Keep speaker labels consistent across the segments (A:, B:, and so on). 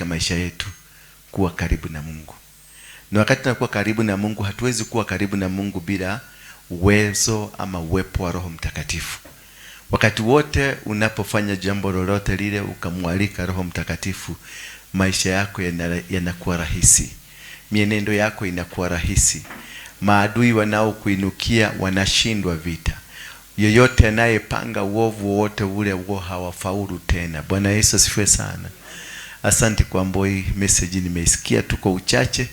A: katika maisha yetu kuwa karibu na Mungu. Na wakati tunakuwa karibu na Mungu, hatuwezi kuwa karibu na Mungu bila uwezo ama uwepo wa Roho Mtakatifu. Wakati wote unapofanya jambo lolote lile ukamwalika Roho Mtakatifu, maisha yako yanakuwa rahisi, mienendo yako inakuwa rahisi, maadui wanaokuinukia wanashindwa vita. Yeyote anayepanga uovu wowote ule huo hawafaulu tena. Bwana Yesu asifiwe sana. Asante kwa Mboi, message nimeisikia tu kwa uchache,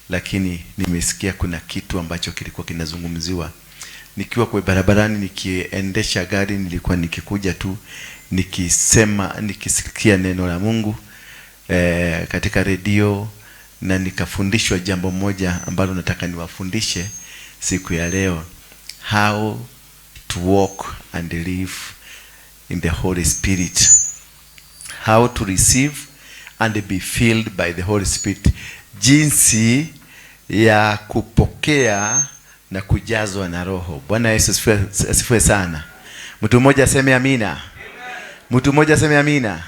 A: lakini nimesikia kuna kitu ambacho kilikuwa kinazungumziwa. Nikiwa kwa barabarani nikiendesha gari, nilikuwa nikikuja tu nikisema, nikisikia neno la Mungu katika redio, na nikafundishwa jambo moja ambalo nataka niwafundishe siku ya leo: how to walk and live in the Holy Spirit, how to receive and be filled by the Holy Spirit, jinsi ya kupokea na kujazwa na Roho. Bwana Yesu asifiwe sana. Mtu mmoja aseme amina. Mtu mmoja aseme amina.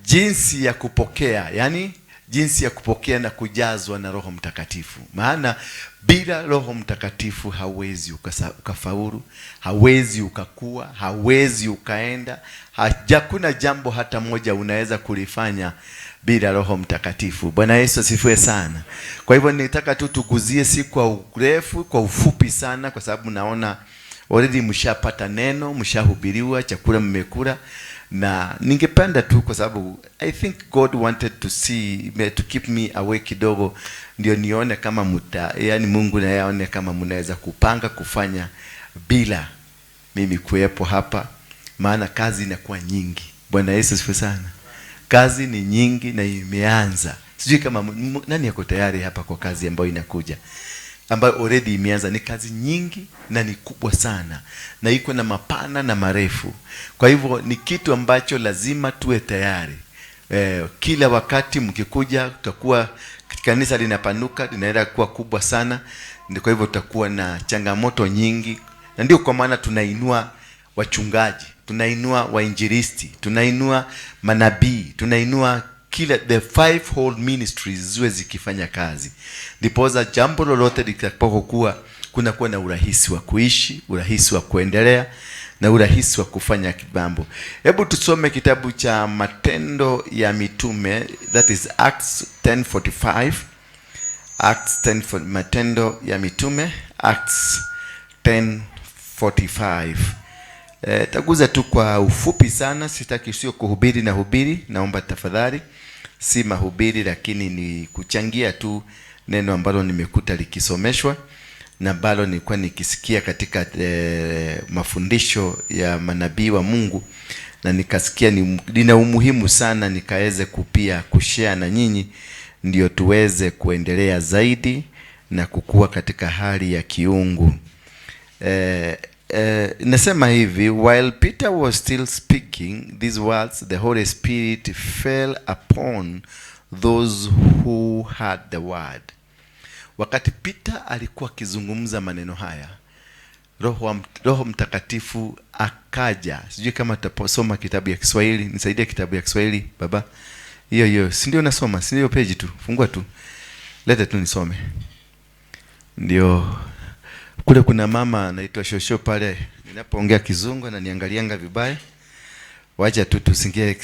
A: Jinsi ya kupokea, yani jinsi ya kupokea na kujazwa na Roho Mtakatifu. Maana bila Roho Mtakatifu hauwezi ukafaulu, hauwezi ukakua, hauwezi ukaenda. Hakuna jambo hata moja unaweza kulifanya bila Roho Mtakatifu. Bwana Yesu asifiwe sana. Kwa hivyo nitaka tu tuguzie, si kwa urefu, kwa ufupi sana, kwa sababu naona already mshapata neno, mshahubiriwa, chakula mmekula, na ningependa tu, kwa sababu I think God wanted to see to keep me away kidogo, ndio nione kama muta, yani Mungu naye aone kama mnaweza kupanga kufanya bila mimi kuwepo hapa, maana kazi inakuwa nyingi. Bwana Yesu asifiwe sana. Kazi ni nyingi na imeanza. Sijui kama nani yako tayari hapa kwa kazi ambayo inakuja, ambayo already imeanza. Ni kazi nyingi na ni kubwa sana, na iko na mapana na marefu. Kwa hivyo ni kitu ambacho lazima tuwe tayari. Kila wakati mkikuja, tutakuwa kanisa linapanuka, linaenda kuwa kubwa sana. Kwa hivyo tutakuwa na changamoto nyingi, na ndio kwa maana tunainua wachungaji, tunainua wainjilisti, tunainua manabii, tunainua kila the fivefold ministries ziwe zikifanya kazi, ndiposa jambo lolote litakapokuwa, kunakuwa na urahisi wa kuishi, urahisi wa kuendelea na urahisi wa kufanya mambo. Hebu tusome kitabu cha Matendo ya Mitume, that is Acts 10:45. Acts 10, Matendo ya Mitume, Acts 10:45. Taguza tu kwa ufupi sana, sitaki, sio kuhubiri na hubiri, naomba tafadhali, si mahubiri, lakini ni kuchangia tu neno ambalo nimekuta likisomeshwa na ambalo nilikuwa nikisikia katika mafundisho ya manabii wa Mungu, na nikasikia lina umuhimu sana, nikaweze kupia kushare na nyinyi, ndio tuweze kuendelea zaidi na kukua katika hali ya kiungu. Nasema hivi: "While Peter was still speaking these words, the Holy Spirit fell upon those who heard the word." Wakati Peter alikuwa akizungumza maneno haya, Roho Mtakatifu akaja. Sijui kama tutasoma kitabu ya Kiswahili. Nisaidie kitabu ya Kiswahili, baba. Hiyo hiyo, si ndio nasoma? Si ndio page tu? Fungua tu, lete tu nisome. Ndio kule kuna mama anaitwa Shosho pale, ninapoongea Kizungu ananiangalianga vibaya. Wacha tu tusingie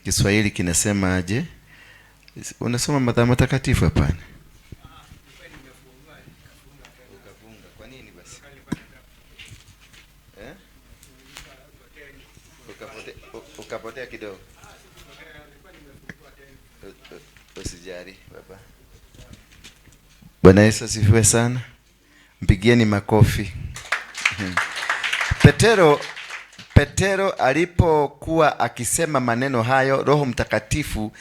A: Kiswahili kinasema aje? Unasoma Mathayo Matakatifu? Hapana. Ukafunga. Kwa nini basi? Eh? Ukapotea kidogo. Usijali baba. Bwana Yesu asifiwe sana. Mpigieni makofi. Petero alipokuwa akisema maneno hayo, Roho Mtakatifu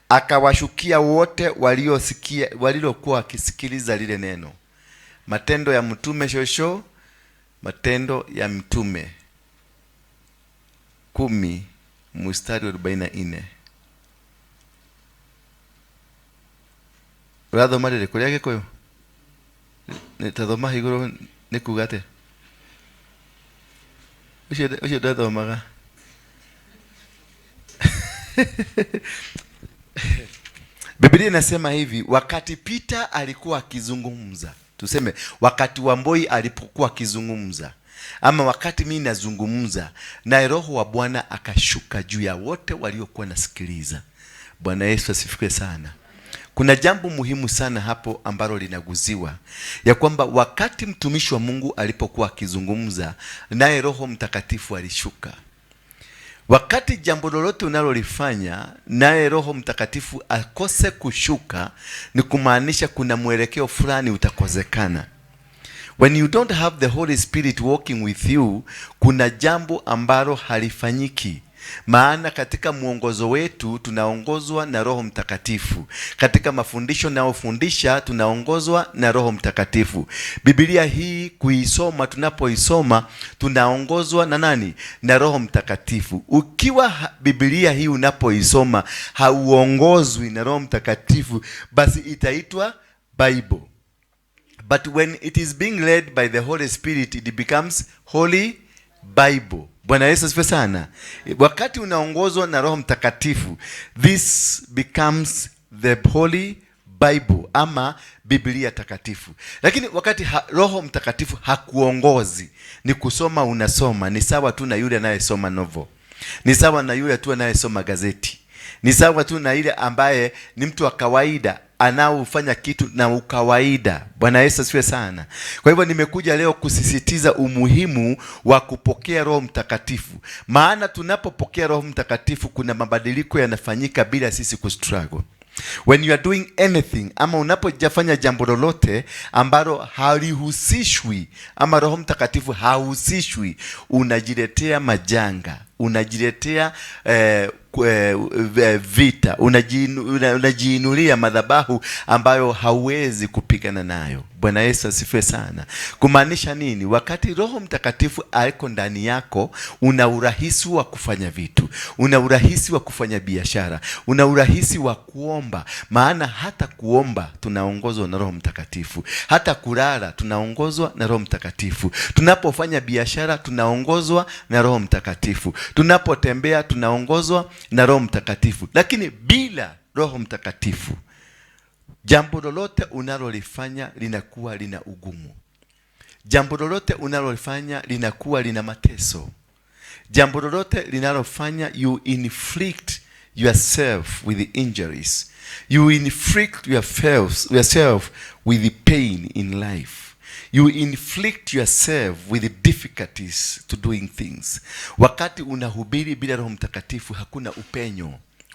A: akawashukia wote waliosikia, walilokuwa wakisikiliza lile neno. Matendo ya Mtume, shosho, Matendo ya Mtume 10 mstari wa 44. Ũrathoma rĩrĩkũ rĩa Gĩkũyũ? Nĩ tathoma igũrũ, nĩ kuga atĩa? Ũcio ndathomaga. Biblia inasema hivi, wakati Peter alikuwa akizungumza, tuseme wakati Wamboi alipokuwa akizungumza, ama wakati mimi nazungumza, naye Roho wa Bwana akashuka juu ya wote waliokuwa nasikiliza. Bwana Yesu asifiwe sana. Kuna jambo muhimu sana hapo ambalo linaguziwa, ya kwamba wakati mtumishi wa Mungu alipokuwa akizungumza, naye Roho Mtakatifu alishuka. Wakati jambo lolote unalolifanya naye Roho Mtakatifu akose kushuka, ni kumaanisha kuna mwelekeo fulani utakozekana. When you don't have the Holy Spirit walking with you, kuna jambo ambalo halifanyiki. Maana katika mwongozo wetu tunaongozwa na Roho Mtakatifu. Katika mafundisho nayofundisha tunaongozwa na Roho Mtakatifu. Biblia hii kuisoma, tunapoisoma tunaongozwa na nani? Na Roho Mtakatifu. Ukiwa Biblia hii unapoisoma hauongozwi na Roho Mtakatifu, basi itaitwa Bible. But when it is being led by the Holy Spirit, it becomes Holy Bible. Bwana Yesu asifiwe sana. Wakati unaongozwa na Roho Mtakatifu, this becomes the Holy Bible ama Biblia takatifu. Lakini wakati Roho Mtakatifu hakuongozi, ni kusoma unasoma, ni sawa tu na yule anayesoma novel. Ni sawa na yule tu anayesoma gazeti. Ni sawa tu na ile ambaye ni mtu wa kawaida anaofanya kitu na ukawaida. Bwana Yesu asifiwe sana. Kwa hivyo nimekuja leo kusisitiza umuhimu wa kupokea Roho Mtakatifu, maana tunapopokea Roho Mtakatifu kuna mabadiliko yanafanyika bila sisi kustruggle. When you are doing anything, ama unapojafanya jambo lolote ambalo halihusishwi ama Roho Mtakatifu hahusishwi, unajiletea majanga, unajiletea vita, unajiinulia madhabahu ambayo hauwezi kupigana nayo. Bwana Yesu asifiwe sana. Kumaanisha nini? Wakati Roho Mtakatifu aliko ndani yako, una urahisi wa kufanya vitu, una urahisi wa kufanya biashara, una urahisi wa kuomba. Maana hata kuomba tunaongozwa na Roho Mtakatifu, hata kulala tunaongozwa na Roho Mtakatifu, tunapofanya biashara tunaongozwa na Roho Mtakatifu, tunapotembea tunaongozwa na Roho Mtakatifu. Lakini bila Roho Mtakatifu, jambo lolote unalolifanya linakuwa lina ugumu. Jambo lolote unalolifanya linakuwa lina mateso. Jambo lolote linalofanya, you inflict yourself with the injuries. You inflict yourself with the pain in life. You inflict yourself with the difficulties to doing things. Wakati unahubiri bila Roho Mtakatifu hakuna upenyo.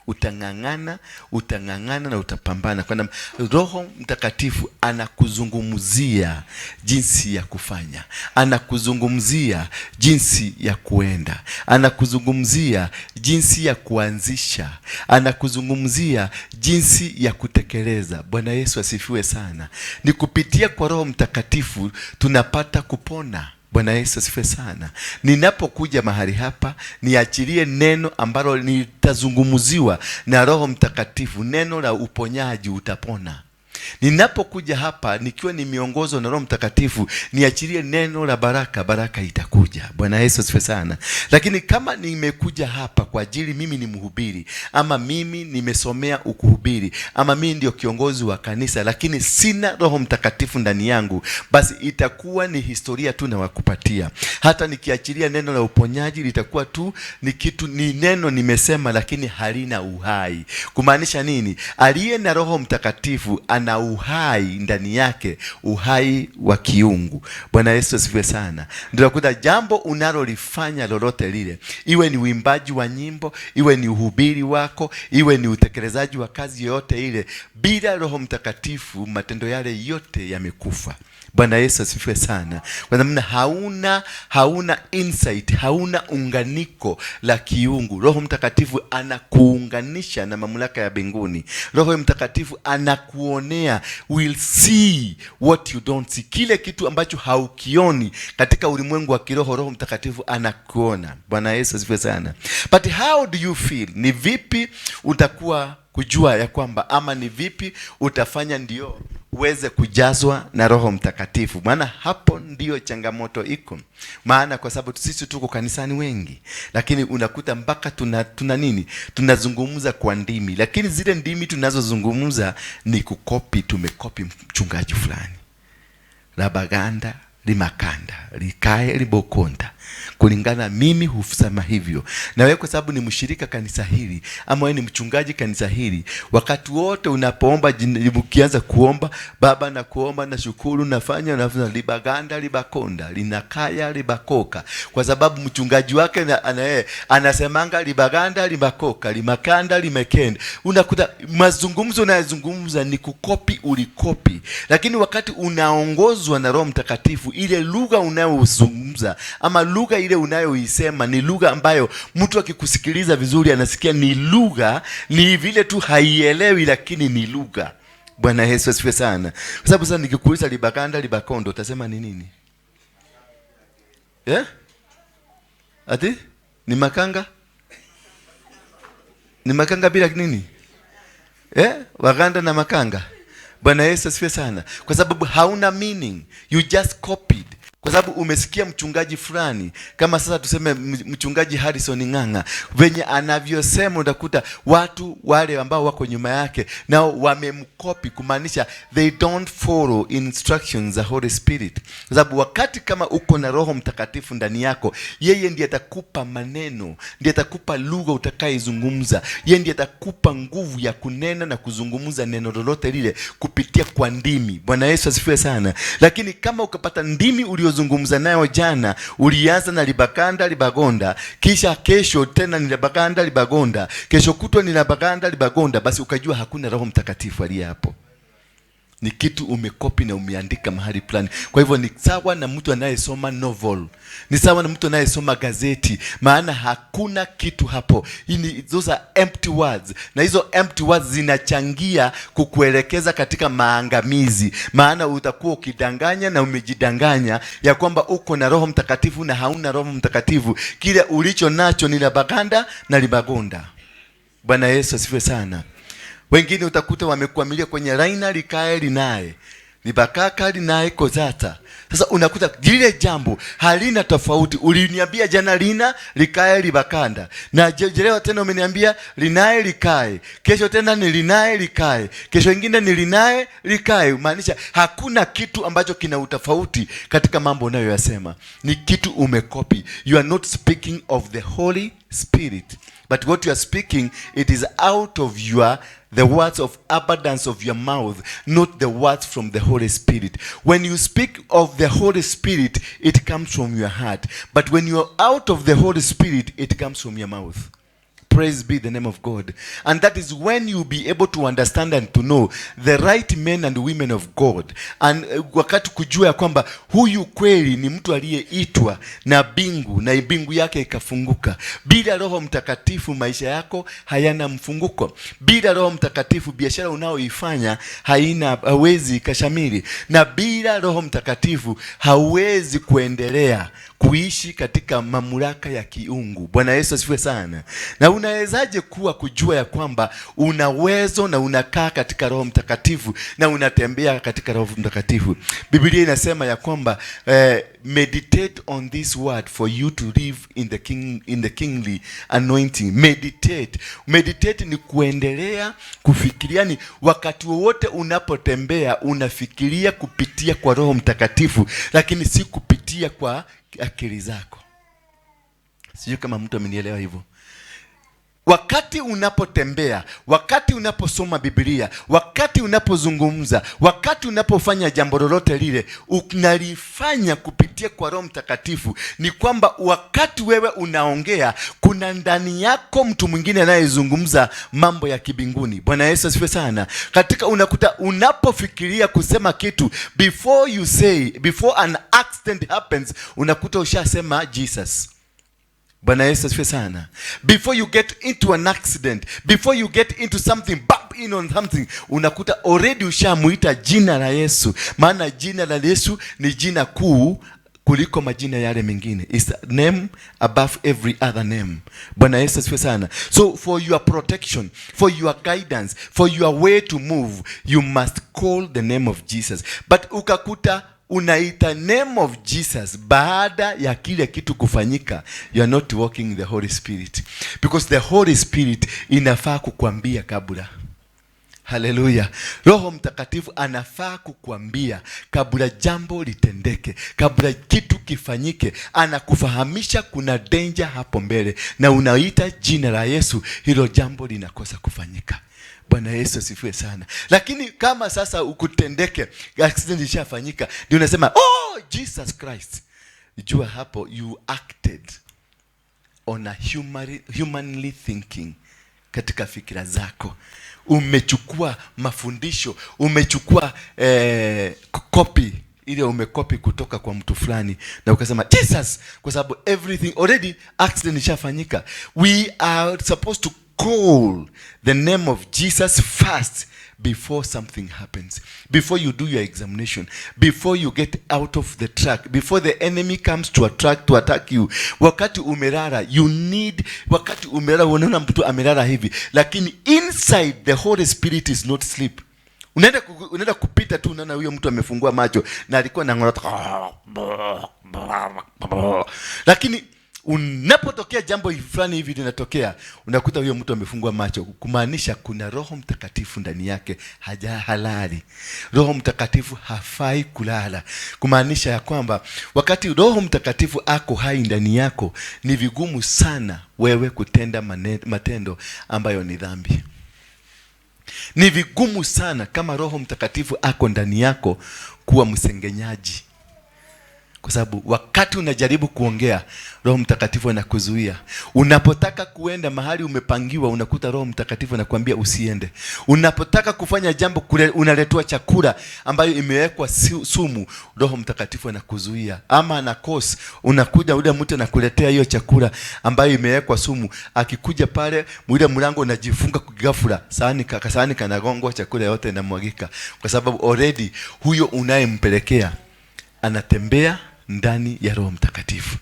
A: Utang'ang'ana, utang'ang'ana na utapambana. Kwa Roho Mtakatifu anakuzungumzia jinsi ya kufanya, anakuzungumzia jinsi ya kuenda, anakuzungumzia jinsi ya kuanzisha, anakuzungumzia jinsi ya kutekeleza. Bwana Yesu asifiwe sana. Ni kupitia kwa Roho Mtakatifu tunapata kupona. Bwana Yesu asifiwe sana. Ninapokuja mahali hapa, niachilie neno ambalo nitazungumziwa na Roho Mtakatifu, neno la uponyaji, utapona. Ninapokuja hapa nikiwa nimeongozwa na Roho Mtakatifu, niachilie neno la baraka, baraka itakuja. Bwana Yesu asifiwe sana. Lakini kama nimekuja hapa kwa ajili mimi ni mhubiri, ama mimi nimesomea ukuhubiri, ama mimi ndio kiongozi wa kanisa, lakini sina Roho Mtakatifu ndani yangu, basi itakuwa ni historia tu nawakupatia. Hata nikiachilia neno la uponyaji litakuwa tu ni kitu, ni neno nimesema, lakini halina uhai. Kumaanisha nini? Aliye na Roho Mtakatifu ana uhai ndani yake, uhai wa kiungu. Bwana Yesu asifiwe sana. Ndio kuta jambo unalolifanya lolote lile, iwe ni uimbaji wa nyimbo, iwe ni uhubiri wako, iwe ni utekelezaji wa kazi yoyote ile, bila Roho Mtakatifu matendo yale yote yamekufa. Bwana Yesu asifiwe sana. Kwa namna hauna insight, hauna unganiko la kiungu. Roho Mtakatifu anakuunganisha na mamlaka ya mbinguni. Roho Mtakatifu anakuonea, will see what you don't see. Kile kitu ambacho haukioni katika ulimwengu wa kiroho, Roho Mtakatifu anakuona. Bwana Yesu asifiwe sana. But how do you feel? Ni vipi utakuwa kujua ya kwamba, ama ni vipi utafanya ndio uweze kujazwa na Roho Mtakatifu, maana hapo ndiyo changamoto iko. Maana kwa sababu sisi tuko kanisani wengi, lakini unakuta mpaka tuna nini, tunazungumza kwa ndimi, lakini zile ndimi tunazozungumza ni kukopi. Tumekopi mchungaji fulani, labaganda limakanda likae libokonda, kulingana mimi husema hivyo. Na wewe kwa sababu ni mshirika kanisa hili ama wewe ni mchungaji kanisa hili, wakati wote unapoomba, ukianza kuomba Baba na kuomba na shukuru, nafanya nafanya libaganda libakonda linakaya libakoka, kwa sababu mchungaji wake anasemanga libaganda libakoka limakanda limekenda. Unakuta mazungumzo unayozungumza ni kukopi, ulikopi. Lakini wakati unaongozwa na Roho Mtakatifu, ile lugha unayozungumza ama lugha ile unayoisema ni lugha ambayo mtu akikusikiliza vizuri anasikia ni lugha, ni vile tu haielewi, lakini ni lugha. Bwana Yesu asifiwe sana. Kwa sababu sasa nikikuuliza libaganda libakondo utasema ni nini? Yeah? Ati? Ni makanga? Ni makanga bila nini? Eh? Waganda na makanga. Bwana Yesu asifiwe sana. Kwa sababu hauna meaning. You just copied. Kwa sababu umesikia mchungaji fulani, kama sasa tuseme mchungaji Harrison Ng'ang'a, venye anavyosema, utakuta watu wale ambao wako nyuma yake nao wamemkopi, kumaanisha they don't follow instructions za Holy Spirit. Kwa sababu wakati kama uko na Roho Mtakatifu ndani yako, yeye ndiye atakupa maneno, ndiye atakupa lugha utakayeizungumza, yeye ndiye atakupa nguvu ya kunena na kuzungumza neno lolote lile kupitia kwa ndimi. Bwana Yesu asifiwe sana. Lakini kama ukapata ndimi uliozungumza nayo jana, ulianza na libakanda libagonda, kisha kesho tena ni libakanda libagonda, kesho kutwa ni libakanda libagonda, basi ukajua hakuna Roho Mtakatifu aliye hapo. Ni kitu umekopi na umeandika mahali fulani. Kwa hivyo ni sawa na mtu anayesoma novel, ni sawa na mtu anayesoma gazeti, maana hakuna kitu hapo. Those are empty words, na hizo empty words zinachangia kukuelekeza katika maangamizi, maana utakuwa ukidanganya na umejidanganya ya kwamba uko na Roho Mtakatifu na hauna Roho Mtakatifu. Kile ulicho nacho ni labaganda na libagonda. Bwana Yesu asifiwe sana. Wengine utakuta wamekwamilia kwenye laina likae linaye libakaka linaye kozata. Sasa unakuta lile jambo halina tofauti. Uliniambia jana lina likae libakanda, na leo tena umeniambia linaye likae, kesho tena ni linaye likae, kesho ingine ni linaye likae. Maanisha hakuna kitu ambacho kina utofauti katika mambo unayoyasema, ni kitu umekopi. You are not speaking of the Holy Spirit, but what you are speaking, it is out of the words of abundance of your mouth, not the words from the Holy Spirit. When you speak of the Holy Spirit, it comes from your heart. But when you are out of the Holy Spirit, it comes from your mouth. Praise be the name of God. And that is when you'll be able to understand and to know the right men and women of God. And wakati kujua ya kwamba huyu kweli ni mtu aliyeitwa na mbingu na mbingu yake ikafunguka. Bila Roho Mtakatifu maisha yako hayana mfunguko. Bila Roho Mtakatifu biashara unaoifanya hawezi ikashamiri. Na bila Roho Mtakatifu hauwezi kuendelea kuishi katika mamlaka ya kiungu. Bwana Yesu asifiwe sana. Na unawezaje kuwa kujua ya kwamba una uwezo na unakaa katika Roho Mtakatifu na unatembea katika Roho Mtakatifu? Biblia inasema ya kwamba meditate on this word for you to live in the kingly anointing. Meditate. Meditate ni kuendelea kufikiria, ni wakati wowote unapotembea unafikiria kupitia kwa Roho Mtakatifu, lakini si kupitia kwa akili zako. Sijui kama mtu amenielewa hivyo. Wakati unapotembea, wakati unaposoma Biblia, wakati unapozungumza, wakati unapofanya jambo lolote lile, unalifanya kupitia kwa Roho Mtakatifu. Ni kwamba wakati wewe unaongea, kuna ndani yako mtu mwingine anayezungumza mambo ya kibinguni. Bwana Yesu asifiwe sana. Katika unakuta unapofikiria kusema kitu, before you say, before an accident happens, unakuta ushasema Jesus. Bwana Yesu asifiwe sana. Before you get into an accident, before you get into something, bump in on something, unakuta already ushamuita jina la Yesu. Maana jina la Yesu ni jina kuu kuliko majina yale mengine. Is a name above every other name. Bwana Yesu asifiwe sana. So for your protection, for your guidance, for your way to move, you must call the name of Jesus. But ukakuta unaita name of Jesus baada ya kile kitu kufanyika, you are not walking in the Holy Spirit, because the Holy Spirit inafaa kukwambia kabla. Haleluya! Roho Mtakatifu anafaa kukwambia kabla jambo litendeke, kabla kitu kifanyike, anakufahamisha kuna danger hapo mbele, na unaita jina la Yesu, hilo jambo linakosa kufanyika. Bwana Yesu asifiwe sana. Lakini kama sasa ukutendeke, accident ishafanyika, ndio unasema, "Oh, Jesus Christ," jua hapo you acted on a humanly thinking. Katika fikira zako umechukua mafundisho, umechukua copy ile umekopi kutoka kwa mtu fulani na ukasema Jesus, kwa sababu everything already, accident ishafanyika. We are supposed to call the name of Jesus first before something happens, before you do your examination, before you get out of the track, before the enemy comes to attack you. Wakati umelala, you need, wakati umelala, unaona mtu amelala hivi, lakini inside the Holy Spirit is not sleep. Unaenda kupita tu, unaona huyo mtu amefungua macho na alikuwa anang'orota, lakini unapotokea jambo fulani hivi linatokea, unakuta huyo mtu amefungua macho, kumaanisha kuna Roho Mtakatifu ndani yake, haja halali. Roho Mtakatifu hafai kulala, kumaanisha ya kwamba wakati Roho Mtakatifu ako hai ndani yako, ni vigumu sana wewe kutenda matendo ambayo ni dhambi. Ni vigumu sana kama Roho Mtakatifu ako ndani yako kuwa msengenyaji, kwa sababu wakati unajaribu kuongea, Roho Mtakatifu anakuzuia. Unapotaka kuenda mahali umepangiwa, unakuta Roho Mtakatifu anakuambia usiende. Unapotaka kufanya jambo kule, unaletwa chakula ambayo imewekwa sumu, Roho Mtakatifu anakuzuia. Ama anakos, unakuja ule mtu anakuletea hiyo chakula ambayo imewekwa sumu, akikuja pale ule mlango unajifunga ghafla, sahani kanagongwa, chakula yote inamwagika, kwa sababu already huyo unayempelekea anatembea ndani ya Roho Mtakatifu.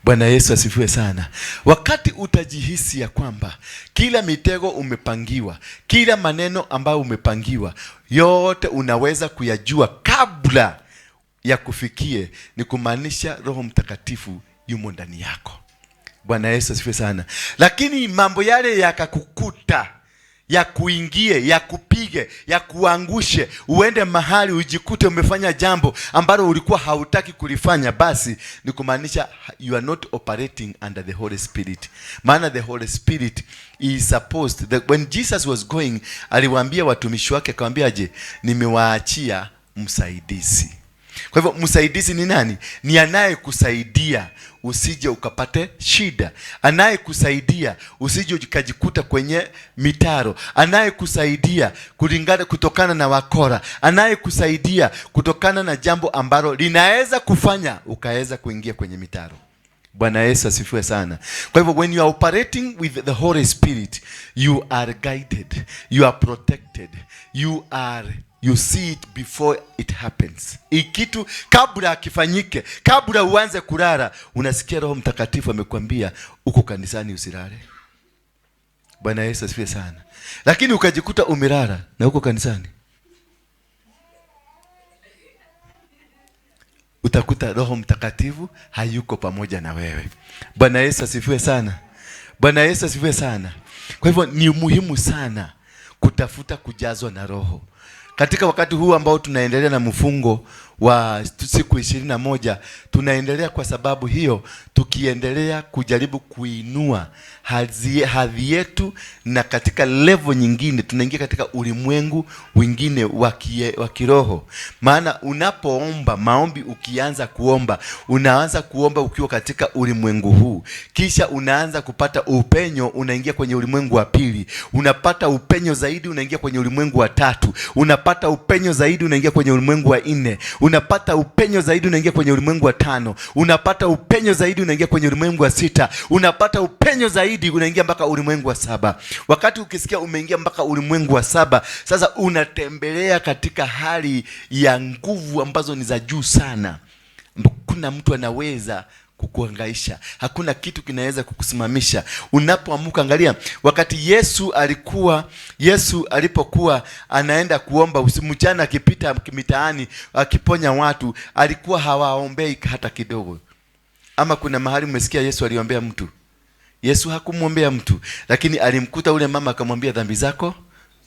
A: Bwana Yesu asifiwe sana. Wakati utajihisi ya kwamba kila mitego umepangiwa, kila maneno ambayo umepangiwa, yote unaweza kuyajua kabla ya kufikie, ni kumaanisha Roho Mtakatifu yumo ndani yako. Bwana Yesu asifiwe sana. Lakini mambo yale yakakukuta, ya kuingie, ya kupige, ya kuangushe, uende mahali ujikute umefanya jambo ambalo ulikuwa hautaki kulifanya, basi ni kumaanisha you are not operating under the Holy Spirit. Maana the Holy Spirit is supposed that when Jesus was going, aliwaambia watumishi wake, akamwambia, "Nimewaachia msaidizi." Kwa hivyo msaidizi ni nani? Ni anayekusaidia usije ukapate shida, anayekusaidia usije ukajikuta kwenye mitaro, anayekusaidia kulingana kutokana na wakora, anayekusaidia kutokana na jambo ambalo linaweza kufanya ukaweza kuingia kwenye mitaro. Bwana Yesu asifiwe sana. Kwa hivyo when you are operating with the Holy Spirit, you are guided, you are protected, you see it before it happens. Ikitu kabla akifanyike, kabla uanze kulala, unasikia Roho Mtakatifu amekwambia uko kanisani usilale. Bwana Yesu asifiwe sana. Lakini ukajikuta umelala na uko kanisani, utakuta Roho Mtakatifu hayuko pamoja na wewe. Bwana Yesu asifiwe sana. Bwana Yesu asifiwe sana. Kwa hivyo ni muhimu sana kutafuta kujazwa na Roho. Katika wakati huu ambao tunaendelea na mfungo wa siku 21, tunaendelea kwa sababu hiyo, tukiendelea kujaribu kuinua hadhi yetu, na katika level nyingine tunaingia katika ulimwengu wingine wa kiroho. Maana unapoomba maombi, ukianza kuomba, unaanza kuomba ukiwa katika ulimwengu huu, kisha unaanza kupata upenyo, unaingia kwenye ulimwengu wa pili, unapata upenyo zaidi, unaingia kwenye ulimwengu wa tatu, unapata upenyo zaidi, unaingia kwenye ulimwengu wa nne, unapata upenyo zaidi, unaingia kwenye ulimwengu wa tano, unapata upenyo zaidi, unaingia kwenye ulimwengu wa sita, unapata upenyo zaidi, unaingia mpaka ulimwengu wa saba. Wakati ukisikia umeingia mpaka ulimwengu wa saba, sasa unatembelea katika hali ya nguvu ambazo ni za juu sana, Kuna mtu anaweza kukuhangaisha, hakuna kitu kinaweza kukusimamisha unapoamuka. Angalia wakati Yesu alipokuwa anaenda kuomba mchana, akipita mitaani akiponya watu, alikuwa hawaombei hata kidogo. Ama kuna mahali umesikia Yesu aliombea mtu? Yesu hakumwombea mtu, lakini alimkuta ule mama akamwambia, "Dhambi zako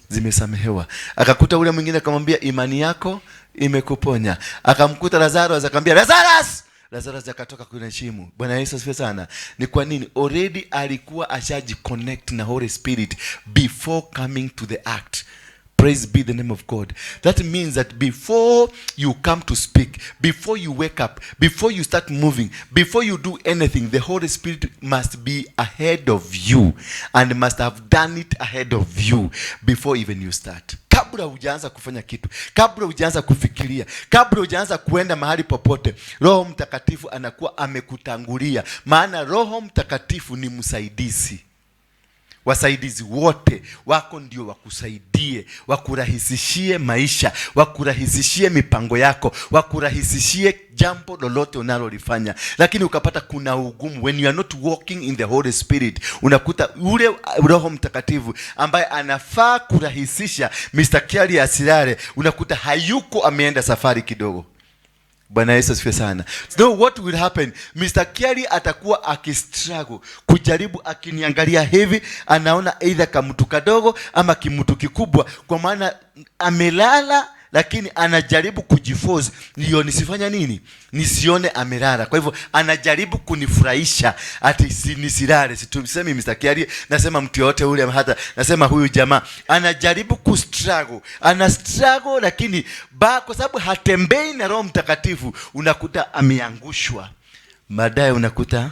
A: zimesamehewa." Akakuta ule mwingine akamwambia, "Imani yako imekuponya." Akamkuta Lazaro akamwambia, "Lazarus!" Lazarus akatoka kwenye shimo. Bwana Yesu asifiwe sana. Ni kwa nini? Already alikuwa ashajiconnect na Holy Spirit before coming to the act. Praise be the name of God. That means that before you come to speak, before you wake up, before you start moving, before you do anything, the Holy Spirit must be ahead of you and must have done it ahead of you before even you start. Kabla hujaanza kufanya kitu, kabla hujaanza kufikiria, kabla hujaanza kuenda mahali popote, Roho Mtakatifu anakuwa amekutangulia, maana Roho Mtakatifu ni msaidizi. Wasaidizi wote wako ndio wakusaidie, wakurahisishie maisha, wakurahisishie mipango yako, wakurahisishie jambo lolote unalolifanya. Lakini ukapata kuna ugumu when you are not walking in the Holy Spirit, unakuta ule Roho Mtakatifu ambaye anafaa kurahisisha Mr. Kiali asilale, unakuta hayuko, ameenda safari kidogo. Bwana Yesu asifiwe sana. So what will happen? Mr. Kiali atakuwa akistruggle kujaribu, akiniangalia hivi, anaona either kamtu kadogo ama kimtu kikubwa, kwa maana amelala, lakini anajaribu kujiforce ndio nisifanya nini, nisione amelala. Kwa hivyo anajaribu kunifurahisha ati nisilale. Situsemi Mr. Kiali, nasema mtu yote ule, hata nasema huyu jamaa anajaribu kustruggle, ana struggle, lakini kwa sababu hatembei na Roho Mtakatifu, unakuta ameangushwa baadaye, unakuta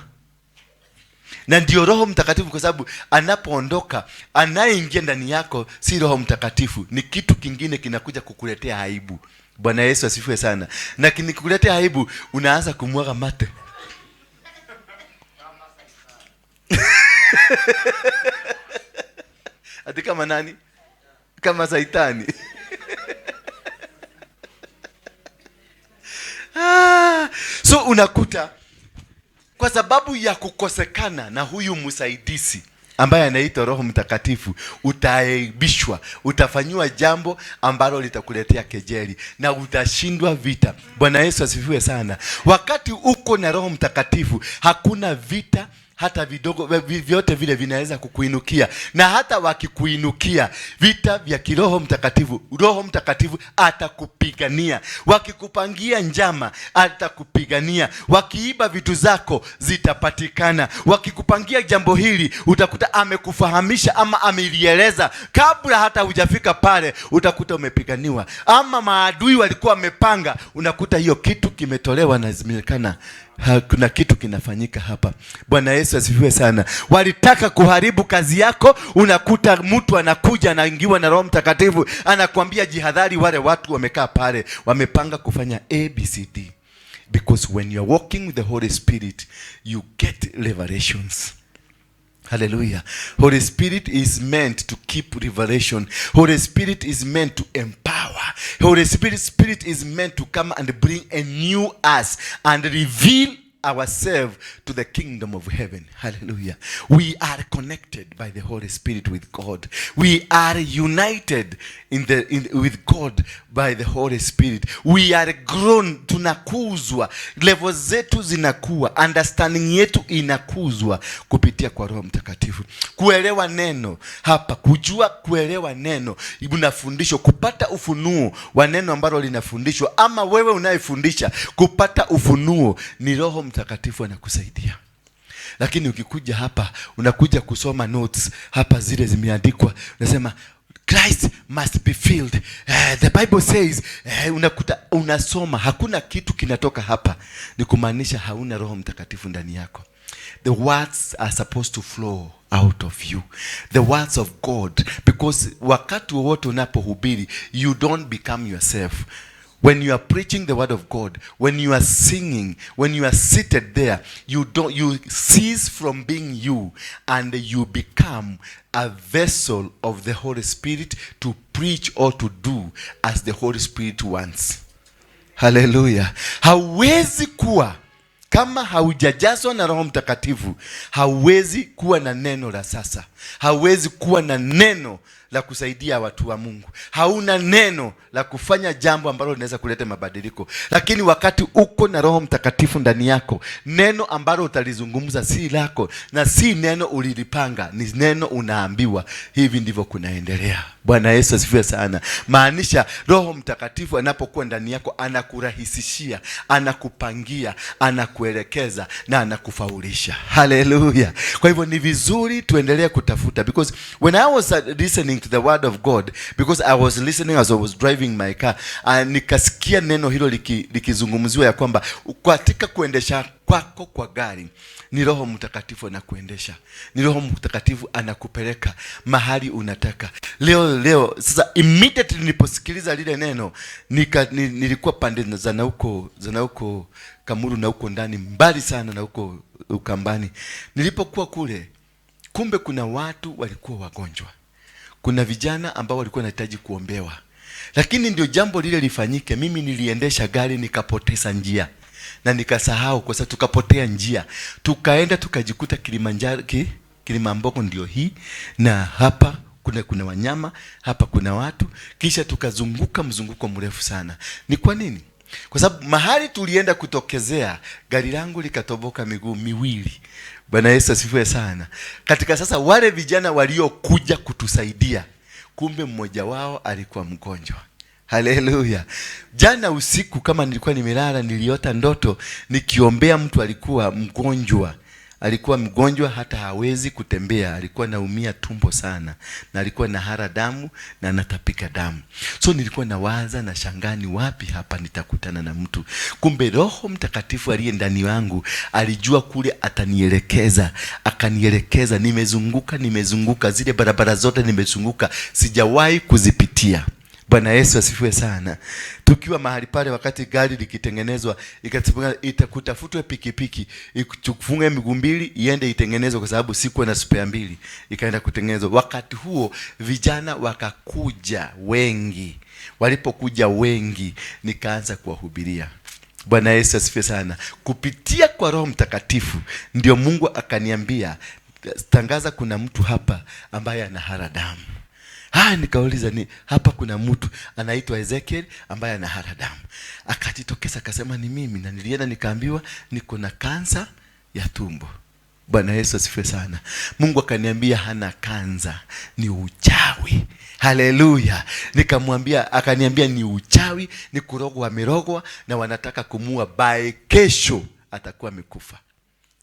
A: na ndio Roho Mtakatifu, kwa sababu anapoondoka, anayeingia ndani yako si Roho Mtakatifu, ni kitu kingine kinakuja kukuletea aibu. Bwana Yesu asifiwe sana. Na kinikuletea aibu, unaanza kumwaga mate ati kama nani? Kama saitani. So unakuta kwa sababu ya kukosekana na huyu msaidizi ambaye anaitwa Roho Mtakatifu, utaaibishwa, utafanyiwa jambo ambalo litakuletea kejeli na utashindwa vita. Bwana Yesu asifiwe sana. Wakati uko na Roho Mtakatifu, hakuna vita hata vidogo vyote vile vinaweza kukuinukia, na hata wakikuinukia vita vya kiroho Mtakatifu, Roho Mtakatifu atakupigania. Wakikupangia njama, atakupigania. Wakiiba vitu zako, zitapatikana. Wakikupangia jambo hili, utakuta amekufahamisha ama amelieleza kabla hata hujafika pale, utakuta umepiganiwa. Ama maadui walikuwa wamepanga, unakuta hiyo kitu kimetolewa na zimeonekana kuna kitu kinafanyika hapa. Bwana Yesu asifiwe sana. Walitaka kuharibu kazi yako, unakuta mtu anakuja anaingiwa na Roho Mtakatifu, anakuambia jihadhari, wale watu wamekaa pale wamepanga kufanya ABCD. Because when you are walking with the Holy Spirit, you get revelations. Hallelujah. Holy Spirit is meant to keep revelation. Holy Spirit is meant to empower. Holy Spirit is meant to come and bring a new us and reveal ourselves to the kingdom of heaven. Hallelujah. We are connected by the Holy Spirit with God. We are united with God by the Holy Spirit. We are grown, tunakuzwa. Level zetu zinakuwa, understanding yetu inakuzwa kupitia kwa Roho Mtakatifu. Kuelewa neno hapa, kujua kuelewa neno, unafundishwa kupata ufunuo wa neno ambalo linafundishwa, ama wewe unayefundisha kupata ufunuo, ni Roho Mtakatifu anakusaidia. Lakini ukikuja hapa, unakuja kusoma notes hapa, zile zimeandikwa, unasema Christ must be filled. The Bible says, unakuta unasoma, hakuna kitu kinatoka hapa. Ni kumaanisha hauna Roho Mtakatifu ndani yako. The words are supposed to flow out of you. The words of God. Because wakati wowote unapohubiri, you don't become yourself. When you are preaching the word of God, when you are singing, when you are seated there, you don't, you cease from being you and you become a vessel of the Holy Spirit to preach or to do as the Holy Spirit wants. Haleluya! Hauwezi kuwa kama haujajazwa na Roho Mtakatifu, hauwezi kuwa na neno la sasa, hauwezi kuwa na neno la kusaidia watu wa Mungu, hauna neno la kufanya jambo ambalo linaweza kuleta mabadiliko. Lakini wakati uko na Roho Mtakatifu ndani yako, neno ambalo utalizungumza si lako na si neno ulilipanga, ni neno unaambiwa hivi ndivyo kunaendelea. Bwana Yesu asifiwe sana. Maanisha Roho Mtakatifu anapokuwa ndani yako anakurahisishia, anakupangia, anakuelekeza na anakufaulisha. Haleluya! Kwa hivyo ni vizuri tuendelee kutafuta, because when I was listening to the word of God, because I was listening as I was driving my car, nikasikia neno hilo likizungumziwa ya kwamba katika kuendesha kwako kwa gari ni Roho Mtakatifu anakuendesha, ni Roho Mtakatifu anakupeleka mahali unataka. Leo leo sasa, immediately niliposikiliza lile neno nilikuwa pande za na huko Kamuru na huko ndani mbali sana na huko Ukambani. Nilipokuwa kule, kumbe kuna watu walikuwa wagonjwa, kuna vijana ambao walikuwa wanahitaji kuombewa, lakini ndio jambo lile lifanyike, mimi niliendesha gari nikapoteza njia na nikasahau, kwa sababu tukapotea njia, tukaenda tukajikuta Kilimanjaro, Kilimambogo ndio hii, na hapa kuna wanyama, hapa kuna watu, kisha tukazunguka mzunguko mrefu sana. Ni kwa nini? Kwa sababu mahali tulienda kutokezea, gari langu likatoboka miguu miwili. Bwana Yesu asifiwe sana. Katika sasa wale vijana waliokuja kutusaidia, kumbe mmoja wao alikuwa mgonjwa. Haleluya! Jana usiku kama nilikuwa nimelala, niliota ndoto nikiombea mtu alikuwa mgonjwa. Alikuwa mgonjwa hata hawezi kutembea, alikuwa naumia tumbo sana, na alikuwa na hara damu na anatapika damu. So nilikuwa nawaza na shangaa, ni wapi hapa nitakutana na mtu? Kumbe Roho Mtakatifu aliye ndani yangu alijua kule atanielekeza, akanielekeza. Nimezunguka, nimezunguka zile barabara zote nimezunguka, sijawahi kuzipitia. Bwana Yesu asifiwe sana. Tukiwa mahali pale, wakati gari likitengenezwa, itakutafutwe pikipiki ikufunge miguu mbili iende itengenezwe, kwa sababu sikuwa na spare mbili, ikaenda kutengenezwa. Wakati huo vijana wakakuja wengi. Walipokuja wengi, nikaanza kuwahubiria. Bwana Yesu asifiwe sana. Kupitia kwa Roho Mtakatifu ndio Mungu akaniambia, tangaza kuna mtu hapa ambaye ana hara damu. Nikauliza ni hapa kuna mtu anaitwa Ezekiel ambaye ana hara damu. Akajitokeza akasema ni mimi, na nilienda nikaambiwa niko na kansa ya tumbo. Bwana Yesu asifiwe sana. Mungu akaniambia hana kansa, ni uchawi. Haleluya. Nikamwambia, akaniambia ni uchawi, ni kurogwa, amerogwa na wanataka kumua, by kesho atakuwa amekufa.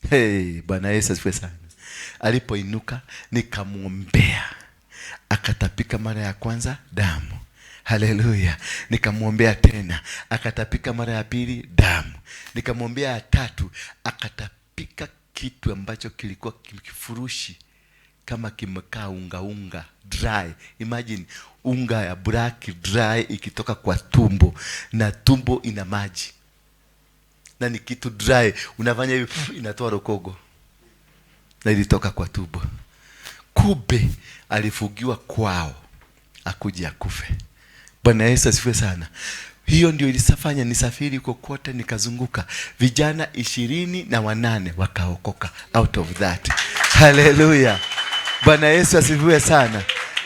A: Hey, Bwana Yesu asifiwe sana. Alipoinuka nikamwombea, akatapika mara ya kwanza damu. Haleluya. Nikamwombea tena, akatapika mara ya pili damu. Nikamwombea ya tatu, akatapika kitu ambacho kilikuwa kifurushi kama kimekaa unga unga dry. Imagine unga ya black dry ikitoka kwa tumbo, na tumbo ina maji na ni kitu dry, unafanya hivi inatoa rokogo, na ilitoka kwa tumbo. Kumbe alifugiwa kwao akuje akufe. Bwana Yesu asifiwe sana. Hiyo ndio ilisafanya nisafiri kokote nikazunguka. Vijana 28 wakaokoka out of that. Haleluya. Bwana Yesu asifiwe sana.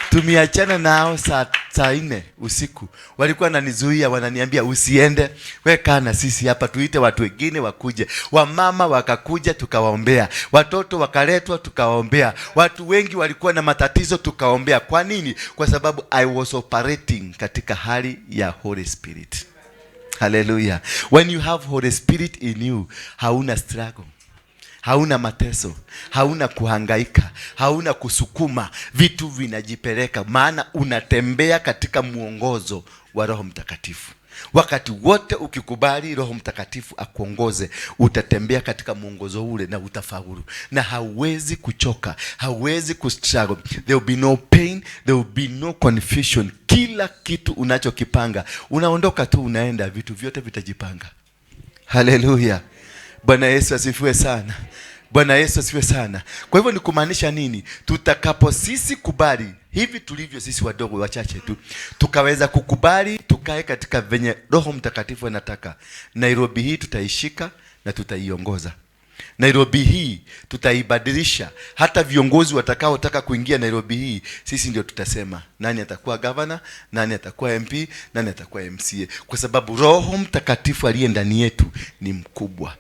A: Tumeachana nao saa 4 usiku. Walikuwa wananizuia, wananiambia usiende, we kaa na sisi hapa, tuite watu wengine wakuje. Wamama wakakuja tukawaombea, watoto wakaletwa tukawaombea, watu wengi walikuwa na matatizo tukawaombea. Kwa nini? Kwa sababu I was operating katika hali ya Holy Spirit. Hallelujah. When you have Holy Spirit in you, hauna struggle, hauna mateso, hauna kuhangaika, hauna kusukuma, vitu vinajipeleka, maana unatembea katika muongozo wa Roho Mtakatifu. Wakati wote ukikubali Roho Mtakatifu akuongoze, utatembea katika muongozo ule na utafaulu, na hauwezi kuchoka, hauwezi kustruggle. There will be no pain, there will be no confusion. Kila kitu unachokipanga, unaondoka tu unaenda, vitu vyote vitajipanga. Haleluya. Bwana Yesu asifiwe sana. Bwana Yesu asifiwe sana. Kwa hivyo ni kumaanisha nini? Tutakapo sisi kubali hivi tulivyo sisi wadogo wachache tu, tukaweza kukubali tukae katika venye Roho Mtakatifu anataka, Nairobi hii tutaishika na tutaiongoza. Nairobi hii tutaibadilisha. Hata viongozi watakaotaka kuingia Nairobi hii, sisi ndio tutasema nani atakuwa governor, nani atakuwa MP, nani atakuwa MCA, kwa sababu Roho Mtakatifu aliye ndani yetu ni mkubwa,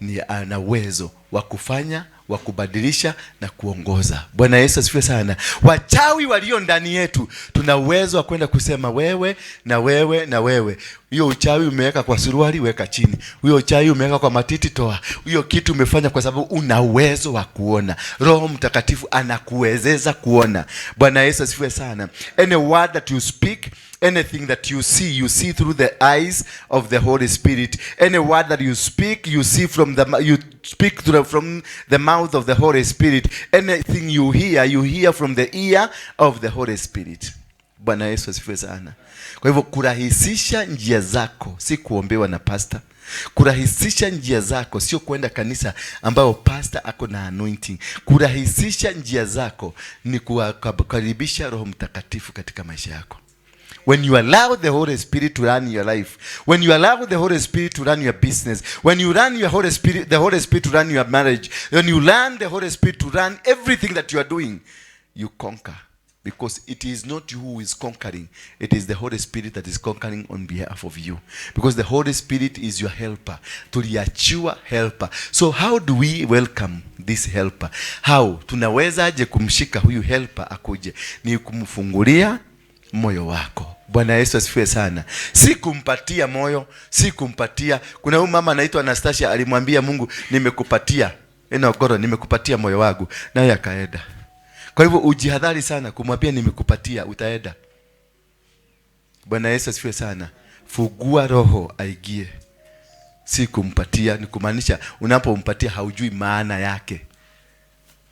A: ni ana uwezo wa kufanya, wa kubadilisha na kuongoza. Bwana Yesu asifiwe sana. Wachawi walio ndani yetu tuna uwezo wa kwenda kusema wewe na wewe na wewe, hiyo uchawi umeweka kwa suruali, weka chini. Huyo uchawi umeweka kwa matiti, toa. Hiyo kitu umefanya, kwa sababu una uwezo wa kuona. Roho Mtakatifu anakuwezesha kuona. Bwana Yesu asifiwe sana. Any word that you speak, anything that you see, you see through the eyes of the Holy Spirit. Any word that you speak, you see from the you speak from the mouth of the Holy Spirit. Anything you hear, you hear from the ear of the Holy Spirit. Bwana Yesu asifiwe sana. Kwa hivyo kurahisisha njia zako si kuombewa na pastor. Kurahisisha njia zako sio kwenda kanisa ambayo pastor ako na anointing. Kurahisisha njia zako ni kukaribisha Roho Mtakatifu katika maisha yako. When you allow the Holy Spirit to run your life, when you allow the Holy Spirit to run your business, when you run your Holy Spirit, the Holy Spirit to run your marriage, when you learn the Holy Spirit to run everything that you are doing, you conquer. Because it is not you who is conquering, it is the Holy Spirit that is conquering on behalf of you. Because the Holy Spirit is your helper. Tuliachiwa helper. So how do we welcome this helper? How? Tunawezaje kumshika huyu helper akuje? Ni kumfungulia moyo wako. Bwana Yesu asifiwe sana. Si kumpatia moyo, si kumpatia. Kuna huyu mama anaitwa Anastasia alimwambia Mungu, nimekupatia Enogoro, nimekupatia moyo wangu, naye akaenda. Kwa hivyo ujihadhari sana kumwambia nimekupatia, utaenda. Bwana Yesu asifiwe sana. Fungua roho aingie, si kumpatia. Ni kumaanisha unapompatia haujui maana yake.